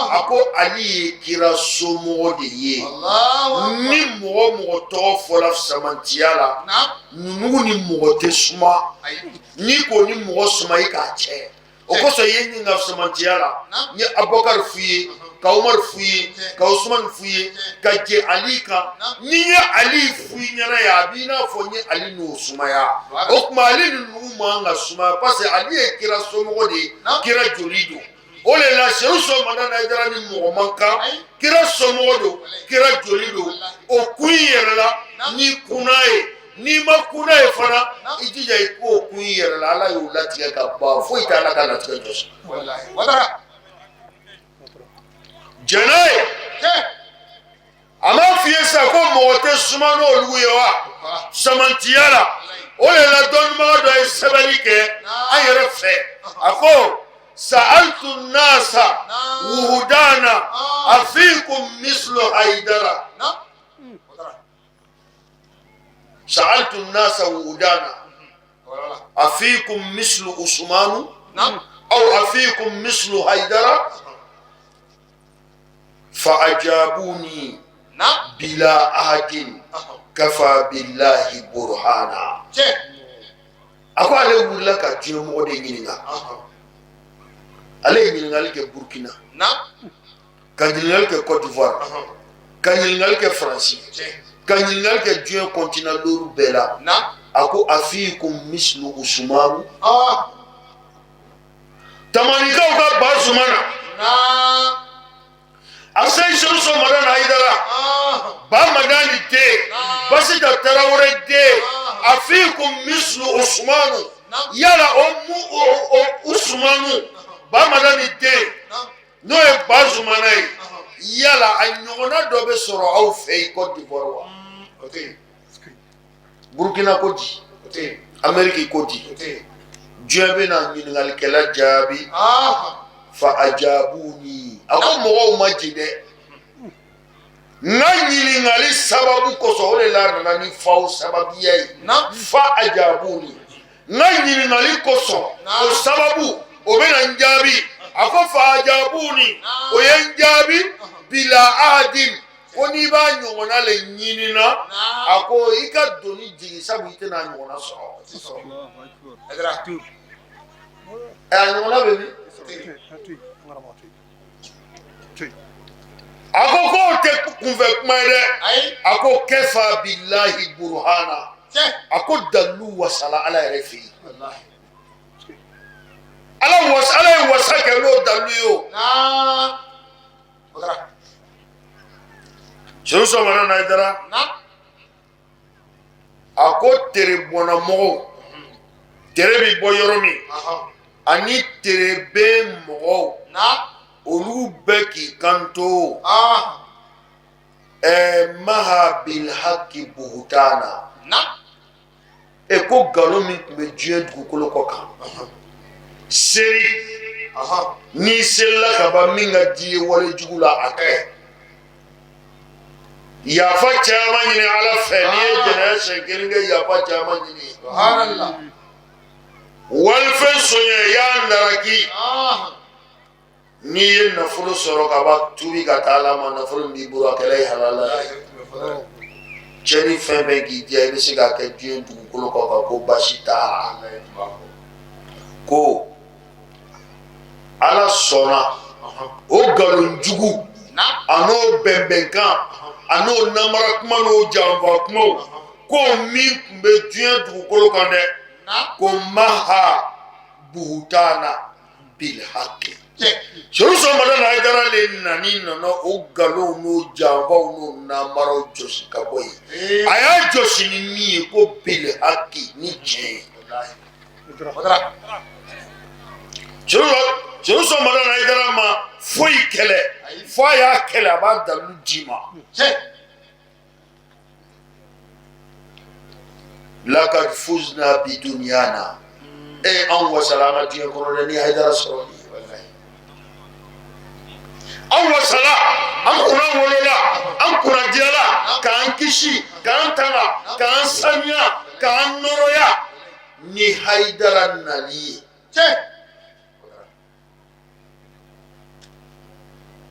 a ko Ali ye kira somɔgɔ de ye. Ni mɔgɔ mɔgɔ tɔgɔ fɔla fisamantiya la, nugu ni mɔgɔ tɛ suma. N'i ko ni mɔgɔ suma, i k'a cɛ. O kosɔn i ye ɲininka fisamantiya la, n ye Abubakar f'u ye, ka Umar f'u ye, ka Usman f'u ye, ka jɛ Ali kan. Ni n ye Ali f'u ɲɛna yan, a b'i n'a fɔ n ye Ali n'o sumaya. O tuma Ali ni ninnu man ka sumaya, parce que Ali ye kira somɔgɔ de ye, kira joli don. O de la Seru Madani Hayidara ni mɔgɔ man kan, kira somɔgɔ don, kira joli don. O kun i yɛrɛ la n'i kunna ye, n'i ma kunna ye fana, i jija i k'o kun i yɛrɛ la. Ala y'o latigɛ ka ban, foyi tɛ Ala ka latigɛ jɔsi. Jɛnɛ ye a m'a f'i ye sisan ko mɔgɔ tɛ suma n'olu ye wa samantiya la. O de la dɔnnibaga dɔ ye sɛbɛnni kɛ an yɛrɛ fɛ, a ko sa'altu nasa wuhudana afikum mislu Hayidara. Sa'altu nasa wuhudana afikum mislu Usmanu aw afikum mislu Haidara fa ajabuni bila ahadin kafa billahi burhana. A ko ale wulila ka diɲɛ mɔgɔ de ɲininka. Ale ye ɲininkali kɛ Burkina, ka ɲininkali kɛ Côte d'Ivoire, ka ɲininkali kɛ Faransi, ka ɲininkali kɛ diɲɛ continent looru bɛɛ la. A ko afikum mislu Usumanu. Tamanikaw ka Basumana, a se Seru Madani Hayidara, Ba Madani den, Basita Tarawele den, afikum mislu Usumanu, yala o mu o Usumanu, Ba Madani den, n'o ye Bazumana ye, yala a ɲɔgɔnna dɔ bɛ sɔrɔ aw fɛ yen Côte d'Ivoire wa, Burkina ko di? Ameriki ko di diɲɛ bɛna ɲininkalikɛla jaabi fa ajabuni a ko mɔgɔw ma ji dɛ n ka ɲininkali sababu kosɔn o de la a nana ni faw sababuya ye fa ajabuni n ka ɲininkali kosɔn o sababu o bɛna n jaabi a ko fa ajabuni o ye n jaabi bila ahadin ko n'i b'a ɲɔgɔnna le ɲinina a ko i ka doni jigin sabu i tɛna a ɲɔgɔnna sɔrɔ a ɲɔgɔnna bɛ min? A ko k'o tɛ kunfɛ kuma ye dɛ a ko kafa bilahi buruhana a ko dalilu wasala ala yɛrɛ fɛ yen ala wasa ala ye wasa kɛ n'o dalilu ye o Seku Usumani Hayidara a ko tere bɔnna mɔgɔw tere bɛ bɔ yɔrɔ min ani tere bɛ mɔgɔw olu bɛɛ k'i kanto ɛɛ maha bilhaki buhutana e ko nkalon min tun bɛ diɲɛ dugukolo kɔ kan seri n'i selila ka ban min ka di i ye wale jugu la a kɛ yafa caman ɲini ala fɛ n'i ye jɛnɛya siɲɛ kelen kɛ yafa caman ɲini walifɛn sonya y'a ndaraki N'i ye nafolo sɔrɔ ka ban tuubi ka taa ala ma nafolo min b'i bolo a kɛla i halala ye cɛ ni fɛn bɛɛ k'i diya i bɛ se k'a kɛ diɲɛ dugukolo kɔ kan ko baasi t'a la ko ala sɔnna o nkalon jugu a n'o bɛnbɛnkan a n'o namara kuma n'o janfa kumaw ko min tun bɛ diɲɛ dugukolo kan dɛ ko maha buhutana bilhaki Seku Usumani Hayidara le nani nana o nkalonw n'o janfaw n'o namaraw jɔsi ka bɔ yen a y'a jɔsi ni min ye ko bilhaki ni tiɲɛ ye Seku Usumani Hayidara ma foyi kɛlɛ fo a y'a kɛlɛ a b'a dalilu d'i ma lakad fuzna bi duniyana e anw wasala an ka diɲɛ kɔnɔ dɛ ni Hayidara sɔrɔ ni anw wasala an kunna wolola an kunna diyala k'an kisi k'an tanga k'an sanuya k'an nɔrɔya ni Hayidara nali ye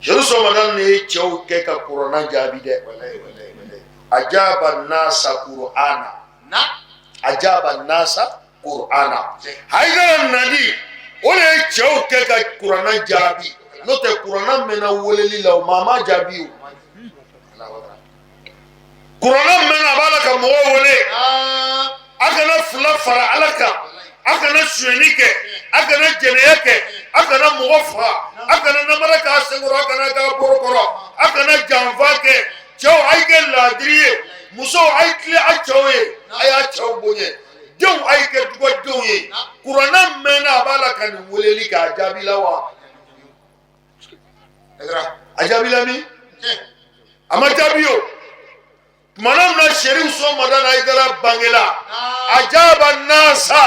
Seku Usumani ne ye cɛw kɛ ka kurana jaabi dɛ ajaba nasa kurana ajaba nasa kurana Hayidara nali o de ye cɛw kɛ ka kurana jaabi n'o tɛ kurana mɛnna weleli la o maa ma jaabi o kuranɛ mɛnna a b'a la ka mɔgɔw wele a kana fila fara ala kan a kana sonyɛni kɛ a kana jɛnɛya kɛ a kana mɔgɔ faga a kana namara k'a senkɔrɔ a kana k'a bolokɔrɔ a kana janfa kɛ cɛw a ye kɛ laadiri ye musow a ye tilen a cɛw ye a y'a cɛw bonya denw a ye kɛ dugawudenw ye kuranɛ mɛnna a b'a la ka nin weleli kɛ a jaabila wa a jaabila min a ma jaabi o tuma na min na Serifu Usumani Hayidara bangela ajaba nasa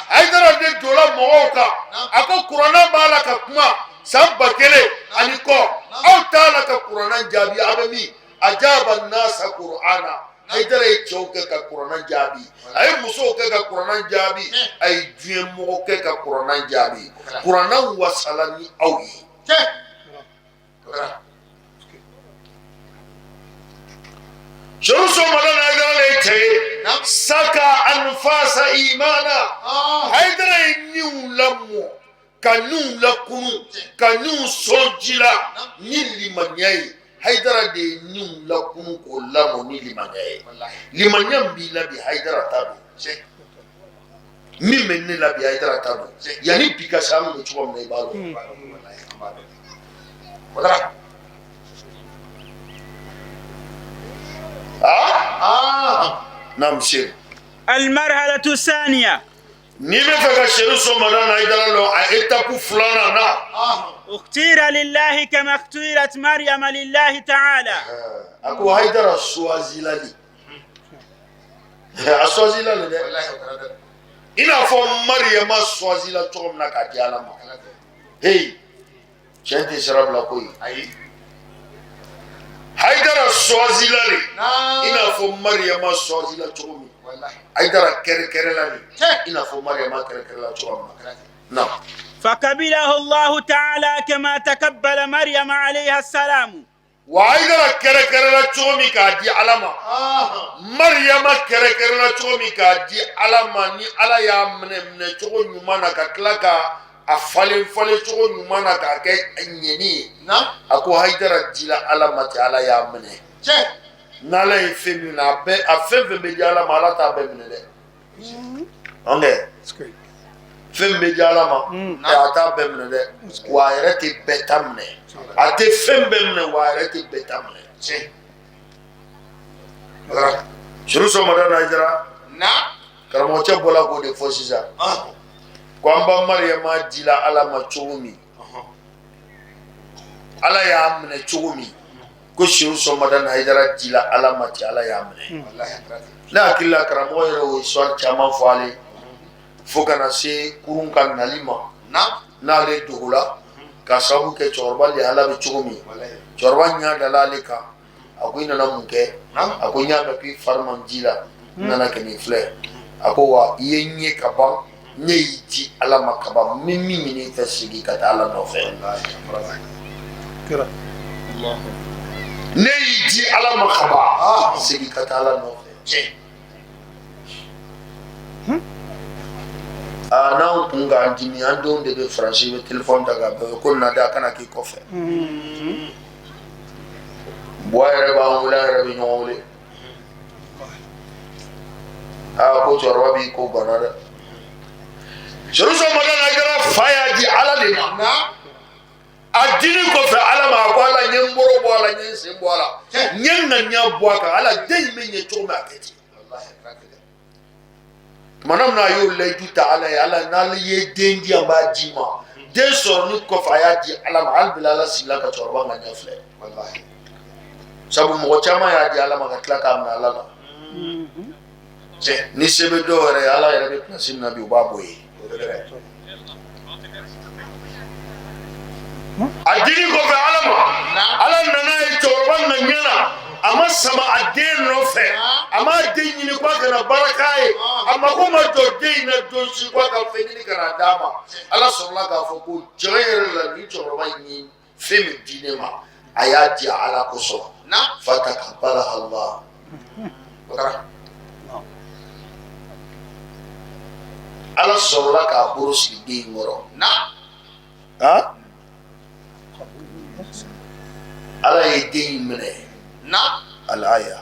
Hayidara de donna mɔgɔw kan a ko kuranɛ b'a la ka kuma san 1000 ani kɔ aw t'a la ka kuranɛ jaabi a bɛ min ajaba nasa kurana Hayidara ye cɛw kɛ ka kuranɛ jaabi a ye musow kɛ ka kuranɛ jaabi a ye diɲɛ mɔgɔ kɛ ka kuranɛ jaabi kuranɛ wasala ni aw ye Serifu Usumani Hayidara le ye cɛ ye saka anfasa imana Hayidara ye niw lamɔ ka niw lakunu ka niw sɔn ji la ni limaniya ye Hayidara de ye niw lakunu k'o lamɔ ni limaniya ye limaniya min b'i la bi Hayidara ta don min bɛ ne la bi Hayidara ta don yanni bi ka se an bɛ cogo min na i b'a dɔn aa naam Seku المرحلة الثانية N'i bɛ fɛ ka Serifu Usumani Hayidara lɔn a étape filanan na اختير لله كما اختيرت مريم لله تعالى a ko Hayidara choisi la le a choisi la le dɛ I n'a fɔ Mariyama choisila cogo min na k'a di Ala ma. Hey, tiɲɛ tɛ sira bila koyi. Ayi. Hayidara choisila le i n'a fɔ Mariyama choisila cogo min. Hayidara kɛrɛkɛrɛla le i n'a fɔ Mariyama kɛrɛkɛrɛla cogo min na. Naam. فقبله الله تعالى كما تقبل مريم عليها السلام. Wa Hayidara kɛrɛkɛrɛla cogo min k'a di Ala ma, Mariyama kɛrɛkɛrɛla cogo min k'a di Ala ma, ni Ala y'a minɛ minɛ cogo ɲuman na, ka tila ka a falen falen cogo ɲuman na k'a kɛ ɲɛni ye. A ko Hayidara dila Ala ma ten, Ala y'a minɛ. N'Ala ye fɛn min na, a bɛɛ, a fɛn fɛn bɛ di Ala ma, Ala t'a bɛɛ minɛ dɛ. Ɔnkɛ fɛn min bɛ di Ala ma, a t'a bɛɛ minɛ dɛ. Wa a yɛrɛ tɛ bɛɛ ta minɛ, a tɛ fɛn bɛɛ minɛ, wa a yɛrɛ tɛ bɛɛ ta minɛ. Suru Sɔmada Hayidara, karamɔgɔcɛ bɔla k'o de fɔ sisan ko an ba Mariyama dila Ala ma cogo min, Ala y'a minɛ cogo min, ko Seru Sɔmada Hayidara dila Ala ma ten, Ala y'a minɛ. Ne hakili la karamɔgɔ yɛrɛ o histoire caman fɔ ale fo ka na se kurun ka nali ma, n'ale dogola ka sababu kɛ cɛkɔrɔba lihala bɛ cogo min. Cɛkɔrɔba ɲɛ dala ale kan, a ko i nana mun kɛ? A ko n y'a mɛn k'i fari man ji la, n nana ka n'i filɛ. A ko wa i ye n ye ka ban, ne y'i di Ala ma ka ban, n bɛ min ɲini i fɛ, segin ka taa Ala nɔfɛ. Ne y'i di Ala ma ka ban, segin ka taa Ala nɔfɛ. Aa, n'an kun k'an dimi, an denw de bɛ Faransi, bɛ telefɔni ta k'a bɛɛ ko na a kana k'i kɔfɛ. Buwa yɛrɛ b'an wele, an yɛrɛ bɛ ɲɔgɔn wele. Aa, ko cɛkɔrɔba b'i ko banna dɛ. Seru Sɔmada Hayidara fa y'a di Ala de ma. A dili kɔfɛ Ala ma, a ko Ala, n ye n bolo bɔ a la, n ye n sen bɔ a la, n ye n ŋaniya bɔ a kan. Ala, den in bɛ ɲɛ cogo min, a kɛ ten. Tuma min na a y'o layidu ta Ala ye, Ala, n'ale ye den di yan, n b'a d'i ma. Den sɔrɔli kɔfɛ, a y'a di Ala ma. Hali bi Ala sigila ka cɛkɔrɔba ŋaniya filɛ, sabu mɔgɔ caman y'a di Ala ma ka tila k'a minɛ Ala la. Ni se bɛ dɔw yɛrɛ ye, Ala yɛrɛ bɛ place min na bi, u b'a bɔ yen. A dili kɔfɛ Ala ma, Ala nana ye cɛkɔrɔba ŋaniya na. A ma sama a den nɔfɛ, a ma den ɲini k'a ka na baara k'a ye, a mako ma jɔ den in na don si k'a ka fɛn ɲini ka na d'a ma. Ala sɔrɔla k'a fɔ ko tiɲɛ yɛrɛ la, nin cɛkɔrɔba in ye fɛn min di ne ma, a y'a di Ala kosɔn. Fatakabalaha Allah. Ala sɔrɔla k'a bolo sigi den in kɔrɔ. Ala ye den in minɛ. Alaya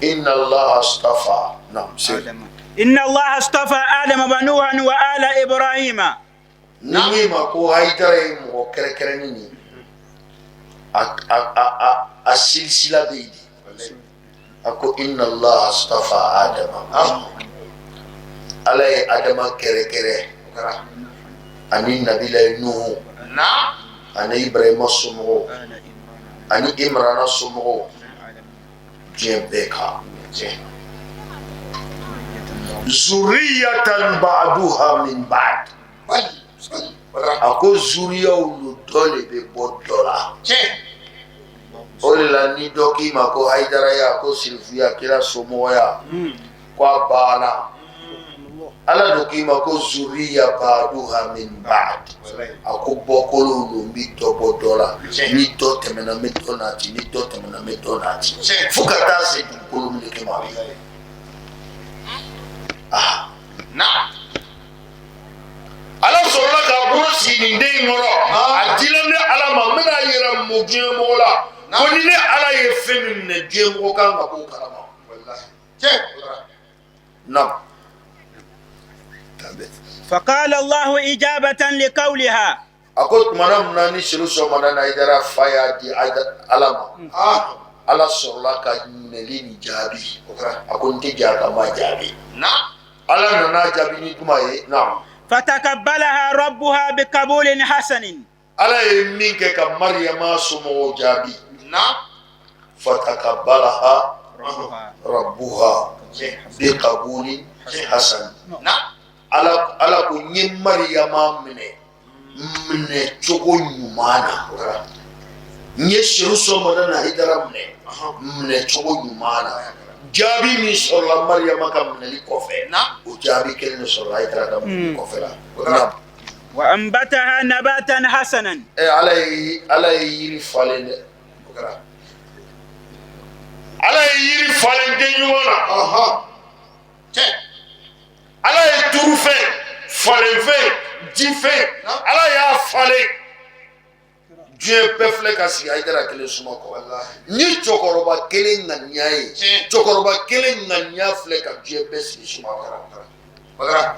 inna Allah astafa. Naam. Inna Allah astafa Adama wa Nuhan wa ala Ibrahima. Ni min ma ko Hayidara ye mɔgɔ kɛrɛnkɛrɛnnen ye, a silisila bɛ yen de. A ko inna Allah astafa Adama, Ala ye Adama kɛrɛnkɛrɛn ani nabila Nuhu ani Ibrahima somɔgɔw ani Imrana somɔgɔw diɲɛ bɛɛ kan, zuriyatan ba'duha min ba'd. A ko zuriyaw lu dɔ le bɛ bɔ dɔ la. O de la ni dɔ k'i ma ko hayidaraya, ko sirifuya, kira somɔgɔya, ko a banna. Ala dun k'i ma ko zuriya ba'duha min ba'd. A ko bɔkolow don, n bɛ dɔ bɔ dɔ la, ni dɔ tɛmɛna n bɛ dɔ nati, ni dɔ tɛmɛna n bɛ dɔ nati, fo ka taa se dugukolo meleke ma. Ah, Ala sɔrɔla k'a bolo sigi nin den in kɔrɔ. A dila ne Ala ma, n bɛna yira mun diɲɛ mɔgɔ la ko ni ne Ala ye fɛn min minɛ, diɲɛ mɔgɔ kan ka b'o kalama. Naam. فقال الله إجابة لقولها. A ko tumana min na ni Seru Sɔmada Hayidara fa y'a di Ala ma, Ala sɔrɔla ka minɛli nin jaabi. A ko n tɛ jɛ a ka ma jaabi. Ala nana jaabi ni jumɛn ye? Naam. فتقبلها ربها بقبول حسن. Ala ye min kɛ ka Mariyama somɔgɔw jaabi, fatakabalaha rabbuha. bi qabulin hasan. Ala ala ko n ye Mariyama minɛ minɛ cogo ɲuman na, n ye Seru Madani Hayidara minɛ minɛ cogo ɲuman na. Jaabi min sɔrɔla Mariyama ka minɛli kɔfɛ, o jaabi kelen de sɔrɔla Hayidara ka minɛli kɔfɛ la. Wa anbataha nabatan hasanan. Ɛ, Ala ye yiri falen dɛ. Ala ye yiri falen den ɲuman na. Ala ye turufɛn, falenfɛn, jifɛn, Ala y'a falen. Diɲɛ bɛɛ filɛ ka sigi Hayidara kelen suma kɔ. Ni cɛkɔrɔba kelen ŋaniya ye, cɛkɔrɔba kelen ŋaniya filɛ ka diɲɛ bɛɛ sigi suma kɔrɔ.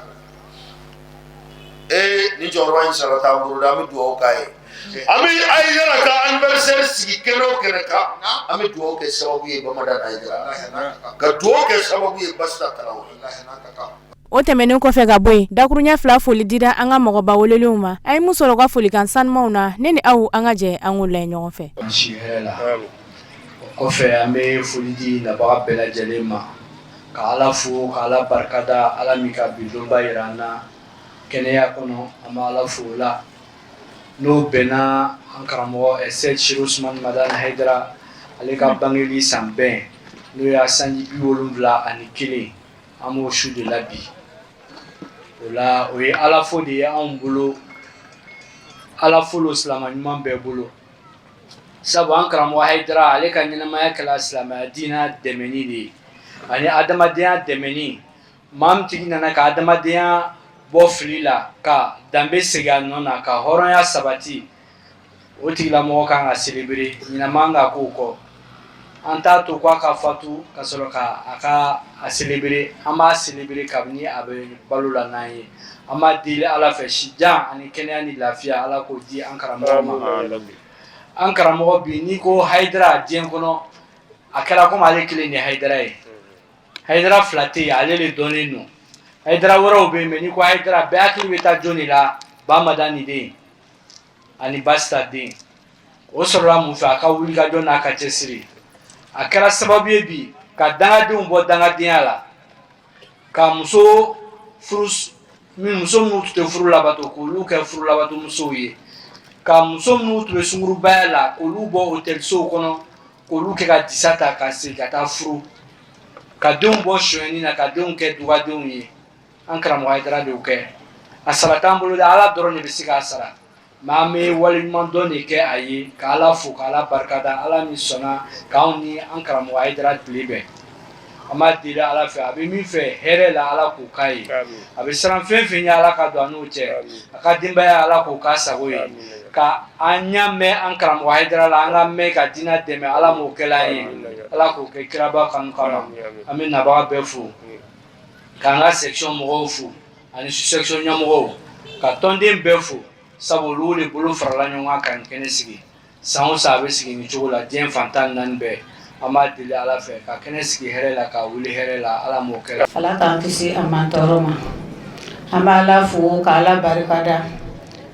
Ee, ni cɛkɔrɔba in sara t'an bolo dɛ, an bɛ dugawu k'a ye. An bɛ Hayidara ka anniversaire sigi kɛnɛ o kɛnɛ kan, an bɛ dugawu kɛ sababu ye Bamadan Hayidara, ka dugawu kɛ sababu ye Basita Tarawele. O tɛmɛnen kɔfɛ ka bɔ yen, dakuruɲɛ fila foli dira an ka mɔgɔba welelenw ma. A ye mun sɔrɔ u ka folikan sanumaw na? Ne ni aw, an ka jɛ an k'o layɛ ɲɔgɔn fɛ. Si hɛrɛ la. O kɔfɛ, an bɛ foli di nabaga bɛɛ lajɛlen ma, ka Ala fo, ka Ala barikada, Ala min ka bi donba yira an na kɛnɛya kɔnɔ. An bɛ Ala fo o la, n'o bɛnna an karamɔgɔ Sɛki Seru Usumani Madani Hayidara, ale ka bangeli san bɛn, n'o y'a sanji 71, an b'o su de la bi. O la, o ye Ala fo de ye anw bolo, Ala fo lo silamɛ ɲuman bɛɛ bolo, sabu an karamɔgɔ Hayidara, ale ka ɲɛnamaya kɛla silamɛya diinɛ dɛmɛni de ye ani adamadenya dɛmɛni. Maa min tigi nana ka adamadenya bɔ fili la, ka danbe segin a nɔ na, ka hɔrɔnya sabati, o tigilamɔgɔ kan ka célébrer. Ɲinɛ man ka k'o kɔ. An t'a to k'a ka fatu ka sɔrɔ ka a ka a célébrer. An b'a célébrer kabini a bɛ balo la n'an ye. An b'a deli Ala fɛ, si jan ani kɛnɛya ni lafiya, Ala k'o di an karamɔgɔ ma. An karamɔgɔ bi, n'i ko Hayidara diɲɛ kɔnɔ, a kɛra komi ale kelen de ye Hayidara ye. Hayidara fila tɛ yen, ale de dɔnnen don. Hayidara wɛrɛw bɛ yen, mais n'i ko Hayidara, bɛɛ hakili bɛ taa jɔn de la? Bamadani den ani Basita den. O sɔrɔla mun fɛ? A ka wulikajɔ n'a ka cɛsiri. A kɛra sababu ye bi ka dangadenw bɔ dangadenya la, ka muso furu min, muso minnu tun tɛ furu labato, k'olu kɛ furu labato musow ye, ka muso minnu tun bɛ sungurubaya la, k'olu bɔ hôtelsow kɔnɔ, k'olu kɛ ka disa ta ka segin ka taa furu, ka denw bɔ sonyɛni na, ka denw kɛ dugadenw ye. An karamɔgɔ Hayidara de y'o kɛ. A sara t'an bolo dɛ, Ala dɔrɔn de bɛ se k'a sara, mais an bɛ waleɲuman dɔn de kɛ a ye, ka Ala fo, ka Ala barikada, Ala min sɔnna k'anw ni an karamɔgɔ Hayidara tile bɛn. An b'a deli Ala fɛ, a bɛ min fɛ hɛrɛ la, Ala k'o k'a ye. A bɛ siran fɛn fɛn ɲɛ, Ala ka don a n'o cɛ. A ka denbaya, Ala k'o k'a sago ye. Ka an ɲɛ mɛn an karamɔgɔ Hayidara la, an ka mɛn ka diinɛ dɛmɛ, Ala m'o kɛla an ye. Ala k'o kɛ kiraba kanu kama. An bɛ nabaga bɛɛ fo, k'an ka section mɔgɔw fo ani sous-section ɲɛmɔgɔw, ka tɔnden bɛɛ fo, sabu olu de bolo farala ɲɔgɔn kan ka nin kɛnɛ sigi. San o san a bɛ sigi nin cogo la diɲɛ fan 14 bɛɛ. An b'a deli Ala fɛ ka kɛnɛ sigi hɛrɛ la, ka wuli hɛrɛ la, Ala m'o kɛ. Ala k'an kisi a mantɔɔrɔ ma. An bɛ Ala fo, ka Ala barikada,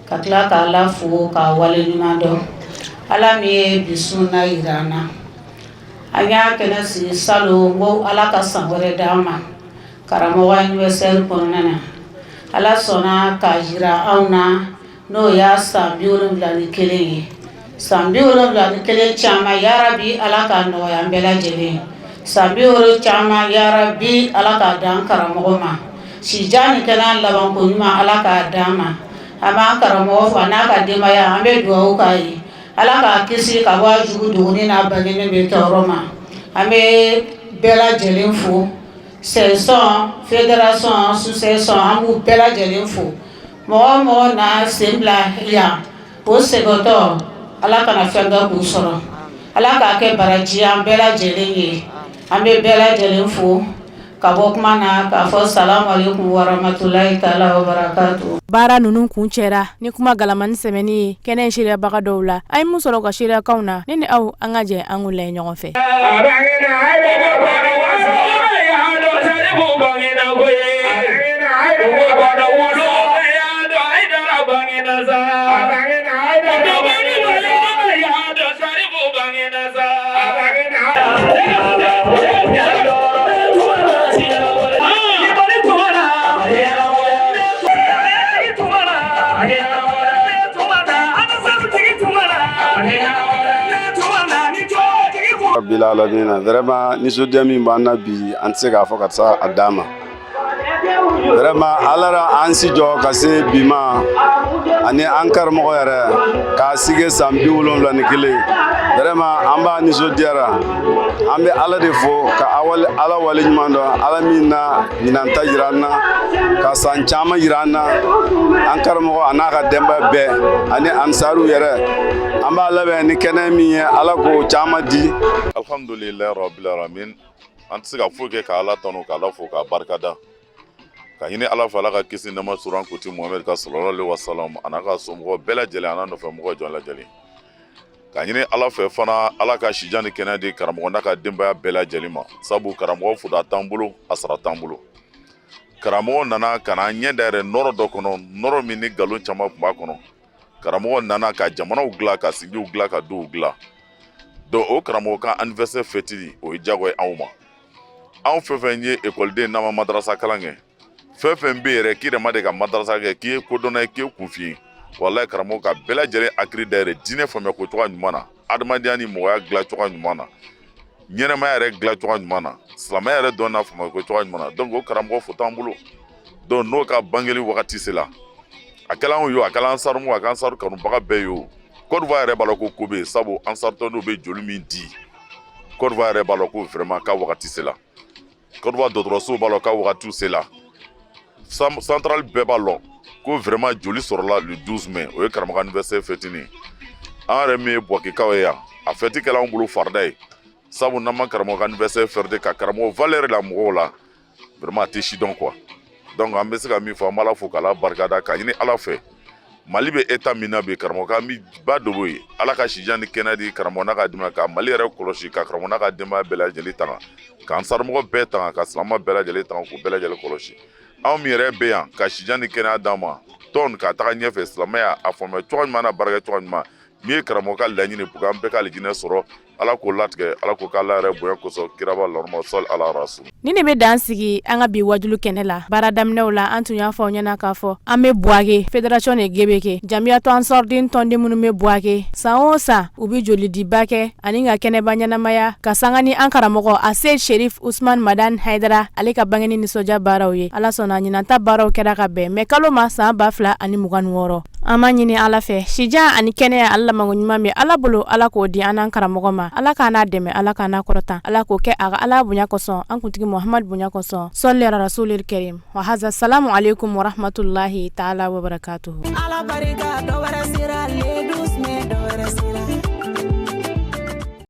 ka tila ka Ala fo k'a waleɲuman dɔn, Ala min ye bi sunna yira an na. An y'a kɛnɛ sigi salon ko Ala ka san wɛrɛ d'an ma karamɔgɔ anniversaire kɔnɔna na. Ala sɔnna k'a jira anw na, n'o y'a san 71 ye. San 71 caman, yarabi Ala k'a nɔgɔya an bɛɛ lajɛlen. San 70 caman, yarabi Ala k'a d'an karamɔgɔ ma. Sijan ni kɛnɛya labanko ɲuman, Ala k'a d'an ma. An b'an karamɔgɔ fo a n'a ka denbaya. An bɛ dugawu k'a ye, Ala k'a kisi ka bɔ a jugu dogoni n'a bangenen bɛ tɔɔrɔ ma. An bɛ bɛɛ lajɛlen fo, section, fédération, sous-section, an b'u bɛɛ lajɛlen fo. Mɔgɔ o mɔgɔ na sen bila yan, o segintɔ, Ala kana fɛn kɛ k'u sɔrɔ. Ala k'a kɛ baraji an bɛɛ lajɛlen ye. An bɛ bɛɛ lajɛlen fo ka bɔ kuma na k'a fɔ salamu aleykum waramatulahi taala wa barakatu. Baara ninnu kun cɛra ni kuma galamani sɛmɛni ye kɛnɛ in seereyabaga dɔw la. An ye mun sɔrɔ ka seereyakanw na? Ne ni aw, an ka jɛ an k'u layɛ ɲɔgɔn fɛ. Rabbil alamina. Vraiment, nisɔndiya min b'an na bi, an tɛ se k'a fɔ ka se a dan ma. Vraiment, Ala la an si jɔ ka se bi ma, ani an karamɔgɔ yɛrɛ k'a sigi san 71. Vraiment, an b'a nisɔndiyara. An bɛ Ala de fo ka Ala wale ɲuman dɔn, Ala min na ɲinan ta jira an na, ka san caman jira an na. An karamɔgɔ a n'a ka denbaya bɛɛ ani ansaru yɛrɛ, an b'a labɛn ni kɛnɛ min ye, Ala k'o caman di. Alhamdulilayi rabbil alamin. An tɛ se ka foyi kɛ ka Ala tanu, ka Ala fo, k'a barikada, ka ɲini Ala fɛ, Ala ka kisi nɛma sɔrɔ an kuntigi Muhamɛd kan sallallahu alaihi wasallam, a n'a ka somɔgɔw bɛɛ lajɛlen, a n'a nɔfɛ mɔgɔw jɔn lajɛlen. Ka ɲini Ala fɛ fana, Ala ka sijan ni kɛnɛya di karamɔgɔ n'a ka denbaya bɛɛ lajɛlen ma, sabu karamɔgɔ fuda t'an bolo, a sara t'an bolo. Karamɔgɔ nana ka na an ɲɛ dayɛlɛ nɔrɔ dɔ kɔnɔ, nɔrɔ min ni nkalon caman tun b'a kɔnɔ. Karamɔgɔ nana ka jamanaw dilan, ka sigiw dilan, ka duw dilan. Donc o karamɔgɔ ka anniversaire fêtili, o ye diyagoya ye anw ma. Anw fɛn fɛn ye ekɔliden, n'an ma madarasa kalan kɛ, fɛn fɛn bɛ yɛrɛ k'i yɛrɛ ma de ka madarasa kɛ, k'i ye kodɔnna ye, k'i ye kunfin ye, walayi, karamɔgɔ ka bɛɛ lajɛlen hakili dayɛlɛ diinɛ faamuya ko cogoya ɲuman na, adamadenya ni mɔgɔya dilan cogoya ɲuman na, ɲɛnɛmaya yɛrɛ dilan cogoya ɲuman na, silamɛya yɛrɛ dɔn n'a faamuya ko cogoya ɲuman na. Donc o karamɔgɔ fo t'an bolo. Donc n'o ka bangeli wagati sera, a kɛla anw ye o, a kɛla ansaru, a kɛla ansaru kanubaga bɛɛ ye o, Côte d'Ivoire yɛrɛ b'a dɔn ko ko bɛ yen, sabu ansaru tɔndenw bɛ joli min di, Côte d'Ivoire yɛrɛ b'a dɔn ko vraiment k'a wagati sera. Côte d'Ivoire dɔgɔtɔrɔsow b'a dɔn k'a wagati sera. Central bɛɛ b'a lɔn ko vraiment joli sɔrɔla le 12 mai, o ye karamɔgɔ anniversaire fêtini. An yɛrɛ min ye Buwakekaw ye yan, a fête kɛla anw bolo farida ye, sabu n'an ma karamɔgɔ ka anniversaire fêter, ka karamɔgɔ valeur la mɔgɔw la, vraiment a tɛ si dɔn quoi. Donc an bɛ se ka min fɔ, an b'Ala fo k'Ala barikada, k'a ɲini Ala fɛ, Mali bɛ état min na bi, karamɔgɔ ka mi ba dɔ b'o ye, Ala ka sijan ni kɛnɛya di karamɔgɔ n'a ka denbaya, ka Mali yɛrɛ kɔlɔsi, ka karamɔgɔ n'a ka denbaya bɛɛ lajɛlen tanga, ka ansarimɔgɔ bɛɛ tanga, ka silama bɛɛ lajɛlen tanga, k'u bɛɛ lajɛlen kɔlɔsi. Anw min yɛrɛ bɛ yan, ka sijan ni kɛnɛya d'an ma tɔn ka taga ɲɛfɛ, silamɛya a faamuya cogo ɲuman na, baarakɛ cogo ɲuman min ye karamɔgɔ ka laɲini pour que an bɛɛ ka alijinɛ sɔrɔ, Ala k'o latigɛ, Ala k'o k'Ala yɛrɛ bonya kosɔn, kiraba lɔrɔma sɔli ala rasul. Nin de bɛ dan sigi an ka bi wajulu kɛnɛ la. Baara daminɛw la, an tun y'a fɔ aw ɲɛna k'a fɔ an bɛ Buwake, fédération de Gebeke, Jamiyatu Ansɔrɔdin tɔnden minnu bɛ Buwake, san o san u bɛ jolidiba kɛ ani ka kɛnɛba ɲɛnamaya ka sanga ni an karamɔgɔ Ase Sherif Usman Madan Haidara ale ka bangeni nisɔndiya baaraw ye. Ala sɔnna, ɲinanta baaraw kɛra ka bɛn mɛ kalo ma san 2026. An b'a ɲini Ala fɛ, sijan ani kɛnɛya, ala labanko ɲuman bɛ Ala bolo, Ala k'o di an n'an karamɔgɔ ma. Ala k'an n'a dɛmɛ, Ala k'an n'a kɔrɔta, Ala k'o kɛ a ka Ala bonya kosɔn, an kuntigi Muhamadu bonya kosɔn. Sɔli ala rasulil karim wa haza. Salamu aleykum wa rahmatulahi taala wa barakatuhu. Ala barika dɔ wɛrɛ sera.